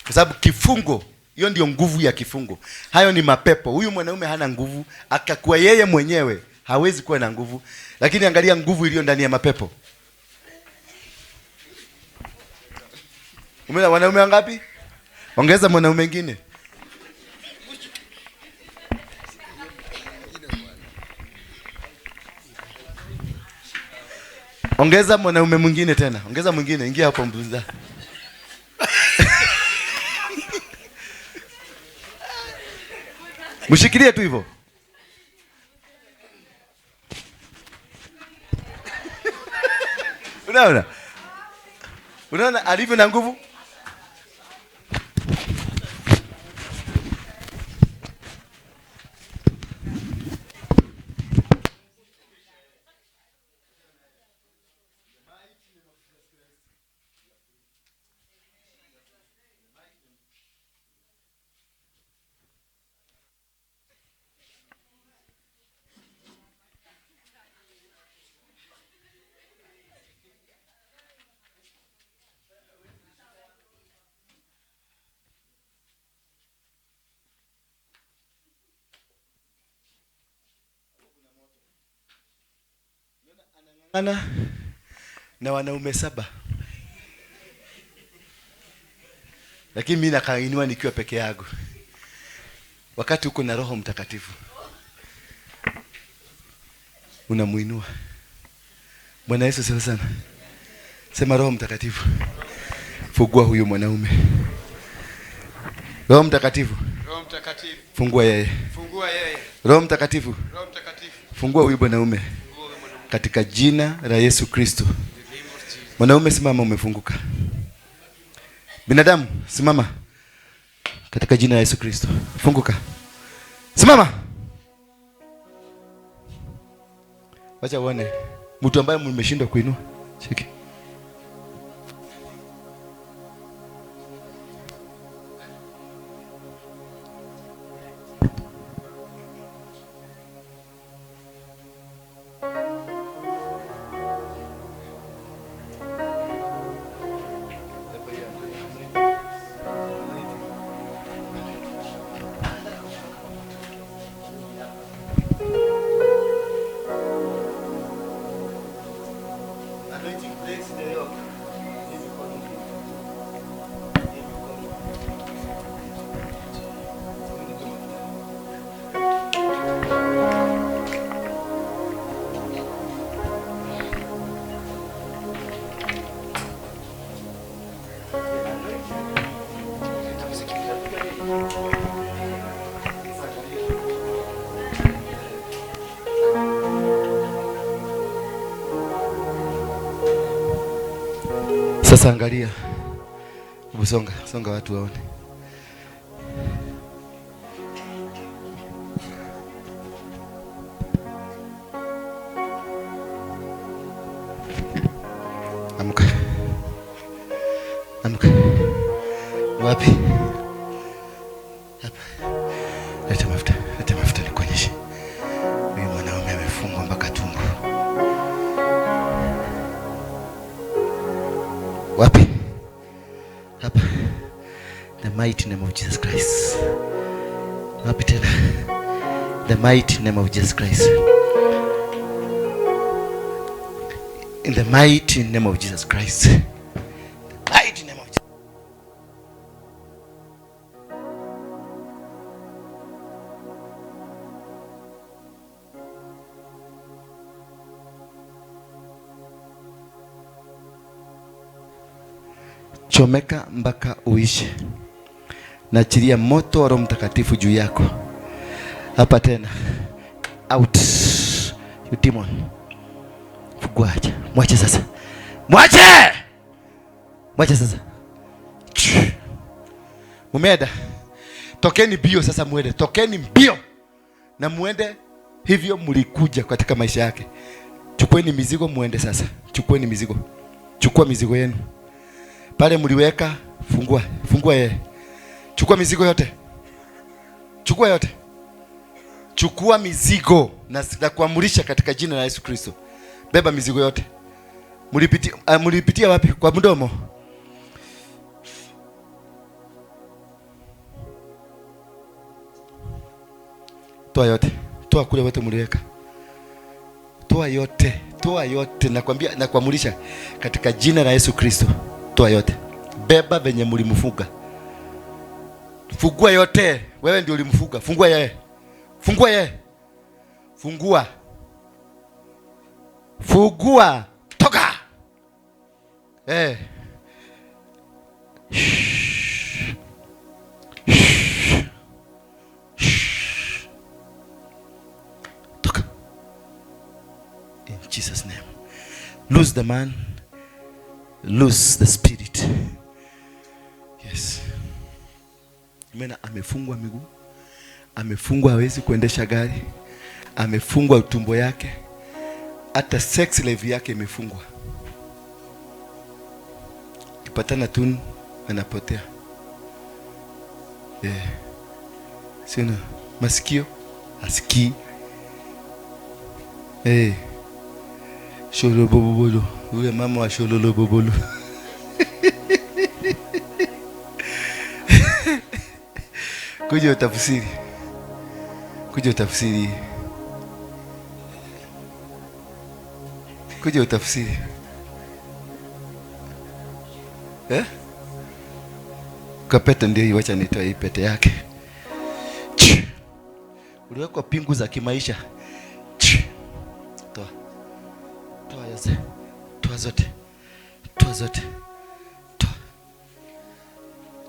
E: Kwa sababu kifungo, hiyo ndio nguvu ya kifungo. Hayo ni mapepo. Huyu mwanaume hana nguvu, akakuwa yeye mwenyewe hawezi kuwa na nguvu. Lakini angalia nguvu iliyo ndani ya mapepo. Umeona wanaume wangapi? Ongeza mwanaume mwingine. Ongeza mwanaume mwingine tena. Ongeza mwingine, ingia hapo mbuza. Mshikilie tu hivyo. Unaona? Unaona alivyo na nguvu? Na wanaume 7. Lakini mimi nakainua nikiwa peke yangu. Wakati uko na Roho Mtakatifu unamuinua. Bwana Yesu asifiwe sana. Sema Roho Mtakatifu, fungua huyu mwanaume. Roho Mtakatifu,
D: Roho Mtakatifu,
E: fungua yeye.
D: Fungua yeye.
E: Roho Mtakatifu,
D: Roho Mtakatifu,
E: fungua huyu mwanaume. Katika jina la Yesu Kristo. Mwanaume simama, umefunguka. Binadamu simama. Katika jina la Yesu Kristo. Funguka. Simama. Wacha uone mtu ambaye mmeshindwa kuinua. Cheki. Sasa angalia. Hebu songa, songa watu waone. Amka. Amka. Wapi? Hapa. Leta mafuta, leta mafuta nikuonyeshe. Huyu mwanaume amefungwa mpaka tumbo. Wapi? Hapa. The mighty name of Jesus Christ. Wapi tena? The mighty name of Jesus Christ. In the mighty name of Jesus Christ. The mighty name of Jesus. Chomeka mpaka uishe. Naachilia moto wa Roho Mtakatifu juu yako. Hapa tena. Out. You demon. Fugua. Mwache sasa. Mwache! Mwache sasa. Mumeenda. Tokeni mbio sasa muende. Tokeni mbio. Na muende hivyo mlikuja katika maisha yake. Chukueni mizigo muende sasa. Chukueni mizigo. Chukua mizigo yenu. Pale mliweka, fungua. Fungua yeye. Chukua mizigo yote. Chukua yote. Chukua mizigo na kuamurisha katika jina la Yesu Kristo. Beba mizigo yote. Mlipitia wapi? Kwa mdomo. Toa yote. Toa kule wote mliweka. Toa yote. Toa yote. Nakwambia, nakuamurisha katika jina la Yesu Kristo. Toa yote. Beba venye mlimfunga. Fungua yote. Wewe ndio ulimfunga. Fungua yeye. Fungua yeye. Fungua. Fungua. Toka. Shh. Shh. Shh. Toka. In Jesus' name. Lose the man. Lose the spirit. Yes. Mena amefungwa miguu. Amefungwa hawezi kuendesha gari. Amefungwa utumbo yake. Hata sex life yake imefungwa. Kipatana tu anapotea. Sina masikio asikii. Shololo bobolo. Yule mama wa shololo bobolo. Kuja utafsiri. Kuja utafsiri. Kuja utafsiri. Kwa pete ndio hii, wacha nitoe hii pete yake. Uliwekwa pingu za kimaisha. Toa. Toa yote. Toa zote. Toa zote. Toa.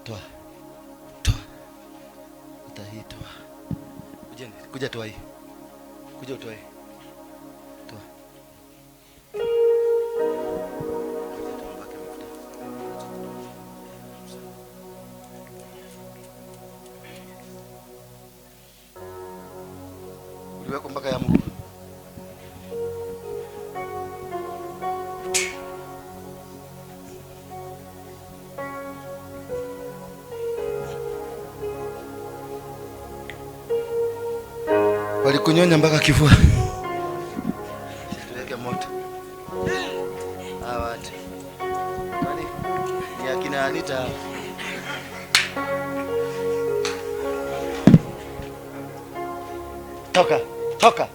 E: Toa. Toa. Hata hii toa. Kuja toa hii. Kuja utoe. Toa. Uliwekwa mpaka ya mguu. Walikunyonya mpaka kifua. Tuweke moto. Hawa watu. Kwani ni akina Anita. Toka, toka.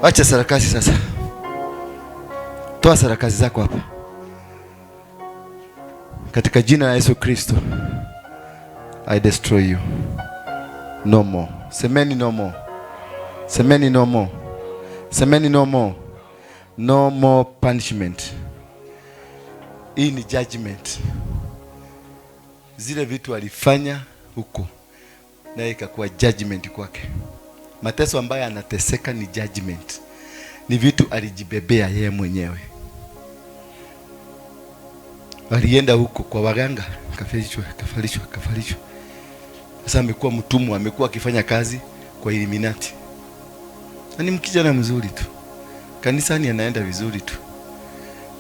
E: Acha sarakasi sasa. Toa sarakasi zako hapa. Katika jina la Yesu Kristo, I destroy you. No more. Semeni no more. Semeni no more. Semeni no more. No more punishment. Hii ni judgment. Zile vitu alifanya huko na ikakuwa judgment kwake. Mateso ambayo anateseka ni judgment. Ni vitu alijibebea yeye mwenyewe. Alienda huko kwa waganga, kafalishwa, kafalishwa, kafalishwa. Sasa amekuwa mtumwa, amekuwa akifanya kazi kwa Illuminati. Na ni mkijana mzuri tu. Kanisani anaenda vizuri tu.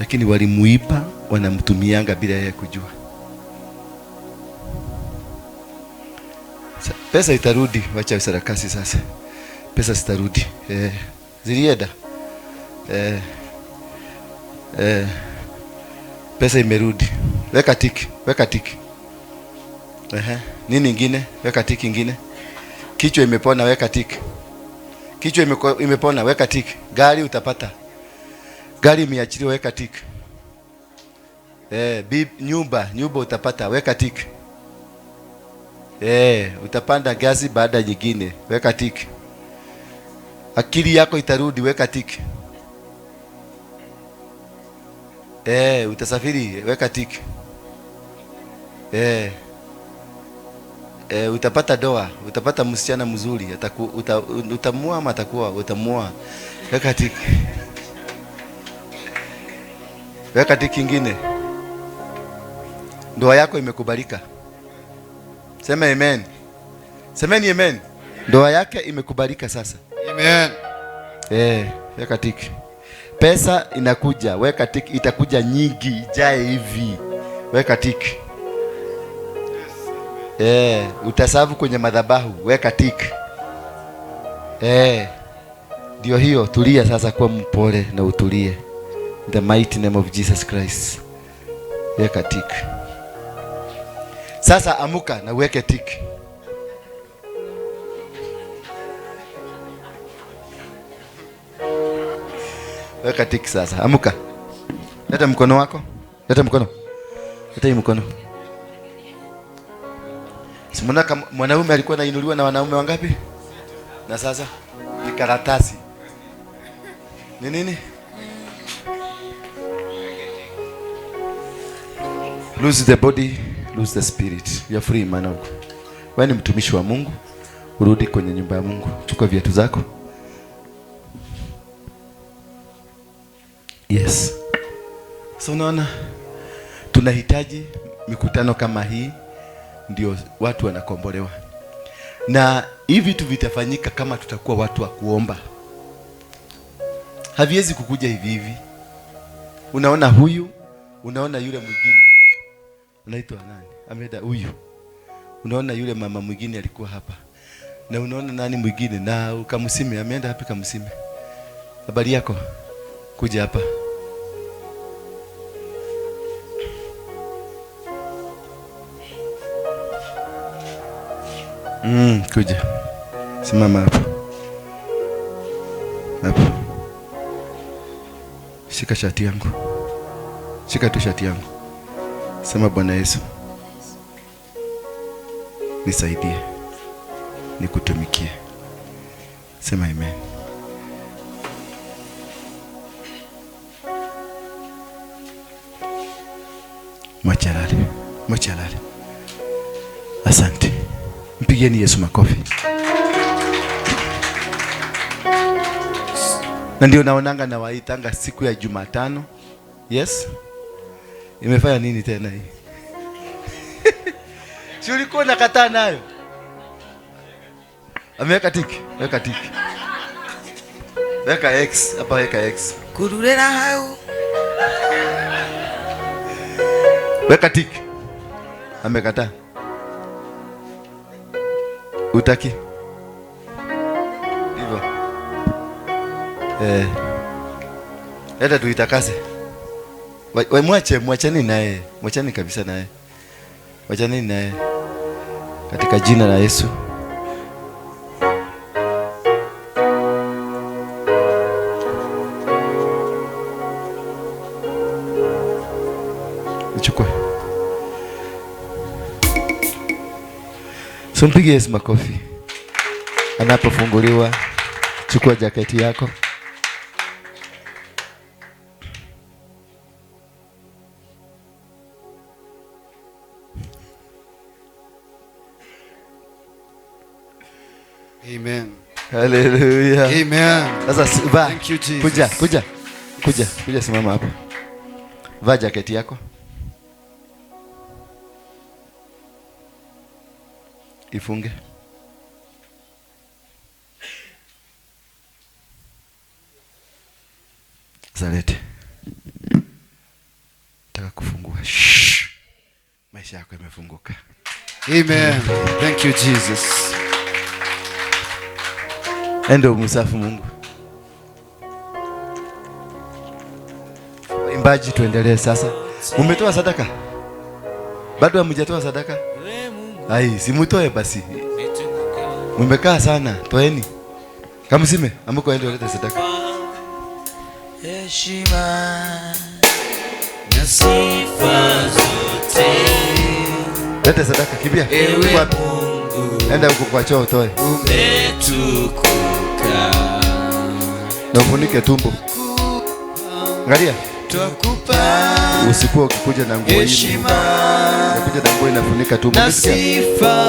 E: Lakini walimuiba, wanamtumianga bila yeye kujua. Pesa itarudi, wacha sarakasi sasa. Pesa zitarudi. Zilienda. Pesa imerudi. Weka tiki, weka tiki. Nini ingine? Weka tiki ingine. Kichwa imepona, weka tiki. Kichwa imepona, weka tiki. Gari utapata. Gari imeachiliwa, weka tiki. Nyumba utapata, weka tiki. Utapanda gazi baada nyingine, weka tiki. Akili yako itarudi, weka tiki. Utasafiri, weka tiki. Utapata doa, utapata msichana mzuri, utamua ama atakuwa, utamua. Weka tiki. Weka tiki ingine. Ndoa yako imekubalika. Sema amen. Semeni amen. Ndoa yake imekubalika sasa.
C: Amen.
E: Weka tiki. Pesa inakuja, weka tiki, itakuja nyingi, ijae hivi. Weka tiki. Utaserve kwenye madhabahu, weka tick. Ndio hiyo, tulia sasa, kuwa mpole na utulie. In the mighty name of Jesus Christ. Weka tick. Sasa amuka na uweke tick. Weka tick sasa. Amuka. Leta mkono wako. Leta mkono. Leta hii mkono. Simona kama mwanaume alikuwa anainuliwa na wanaume wangapi? Na sasa ni karatasi. Ni nini? Lose the body, lose the spirit. You are free, man of God. Wewe ni mtumishi wa Mungu. Urudi kwenye nyumba ya Mungu. Chukua viatu zako. Yes. So unaona tunahitaji mikutano kama hii ndio watu wanakombolewa. Na hivi vitu vitafanyika kama tutakuwa watu wa kuomba. Haviwezi kukuja hivi hivi. Unaona huyu, unaona yule mwingine. Anaitwa nani? Ameda huyu. Unaona yule mama mwingine alikuwa hapa. Na unaona nani mwingine? Na Kamusime ameenda wapi Kamusime? Habari yako? Kuja hapa. Kuja. Simama hapo. Hapo. Shika shati yangu. Shika tu shati yangu. Sema Bwana Yesu, nisaidie, nikutumikie. Sema amen. Mwacha alale. Mwacha alale. Asante. Mpigeni Yesu makofi. Na ndio naonanga na waitanga siku ya Jumatano. Yes. Imefanya nini tena hii? Si ulikuwa unakataa nayo? Ameweka tiki, weka tiki. Weka X, hapa weka X.
C: Kururera hao.
E: Weka tiki. Amekataa. Utaki? Hivyo. Leta tuitakase. We mwacheni naye. Mwacheni kabisa naye. Mwacheni naye. Katika jina la Yesu. Nichukue. So mpige Yesu makofi. Anapofunguliwa, chukua jaketi yako.
C: Amen.
E: Hallelujah.
C: Amen.
E: Sasa vaa.
C: Thank you, Jesus.
E: Kuja. Kuja simama hapo. Vaa jaketi yako. Ifunge. Zalete. Nataka kufungua. Shh. Maisha yako yamefunguka.
C: Amen. Thank you, Jesus.
E: Endo msafu Mungu. Waimbaji tuendelee sasa. Mmetoa sadaka? Bado hamjatoa sadaka? Ai, simutoe basi. Mmekaa sana, toeni. Kamusime, amko ende ulete sadaka.
B: Heshima na sifa zote.
E: Lete sadaka, kimbia.
B: Ewe Mungu,
E: enda huko kwa choo utoe.
B: Umetukuka.
E: Na ufunike tumbo. Angalia.
B: Twakupa
E: Usikuwa ukikuja na nguo hii.
B: heshima
E: Unakuja na nguo inafunika tumbo.
B: na sifa.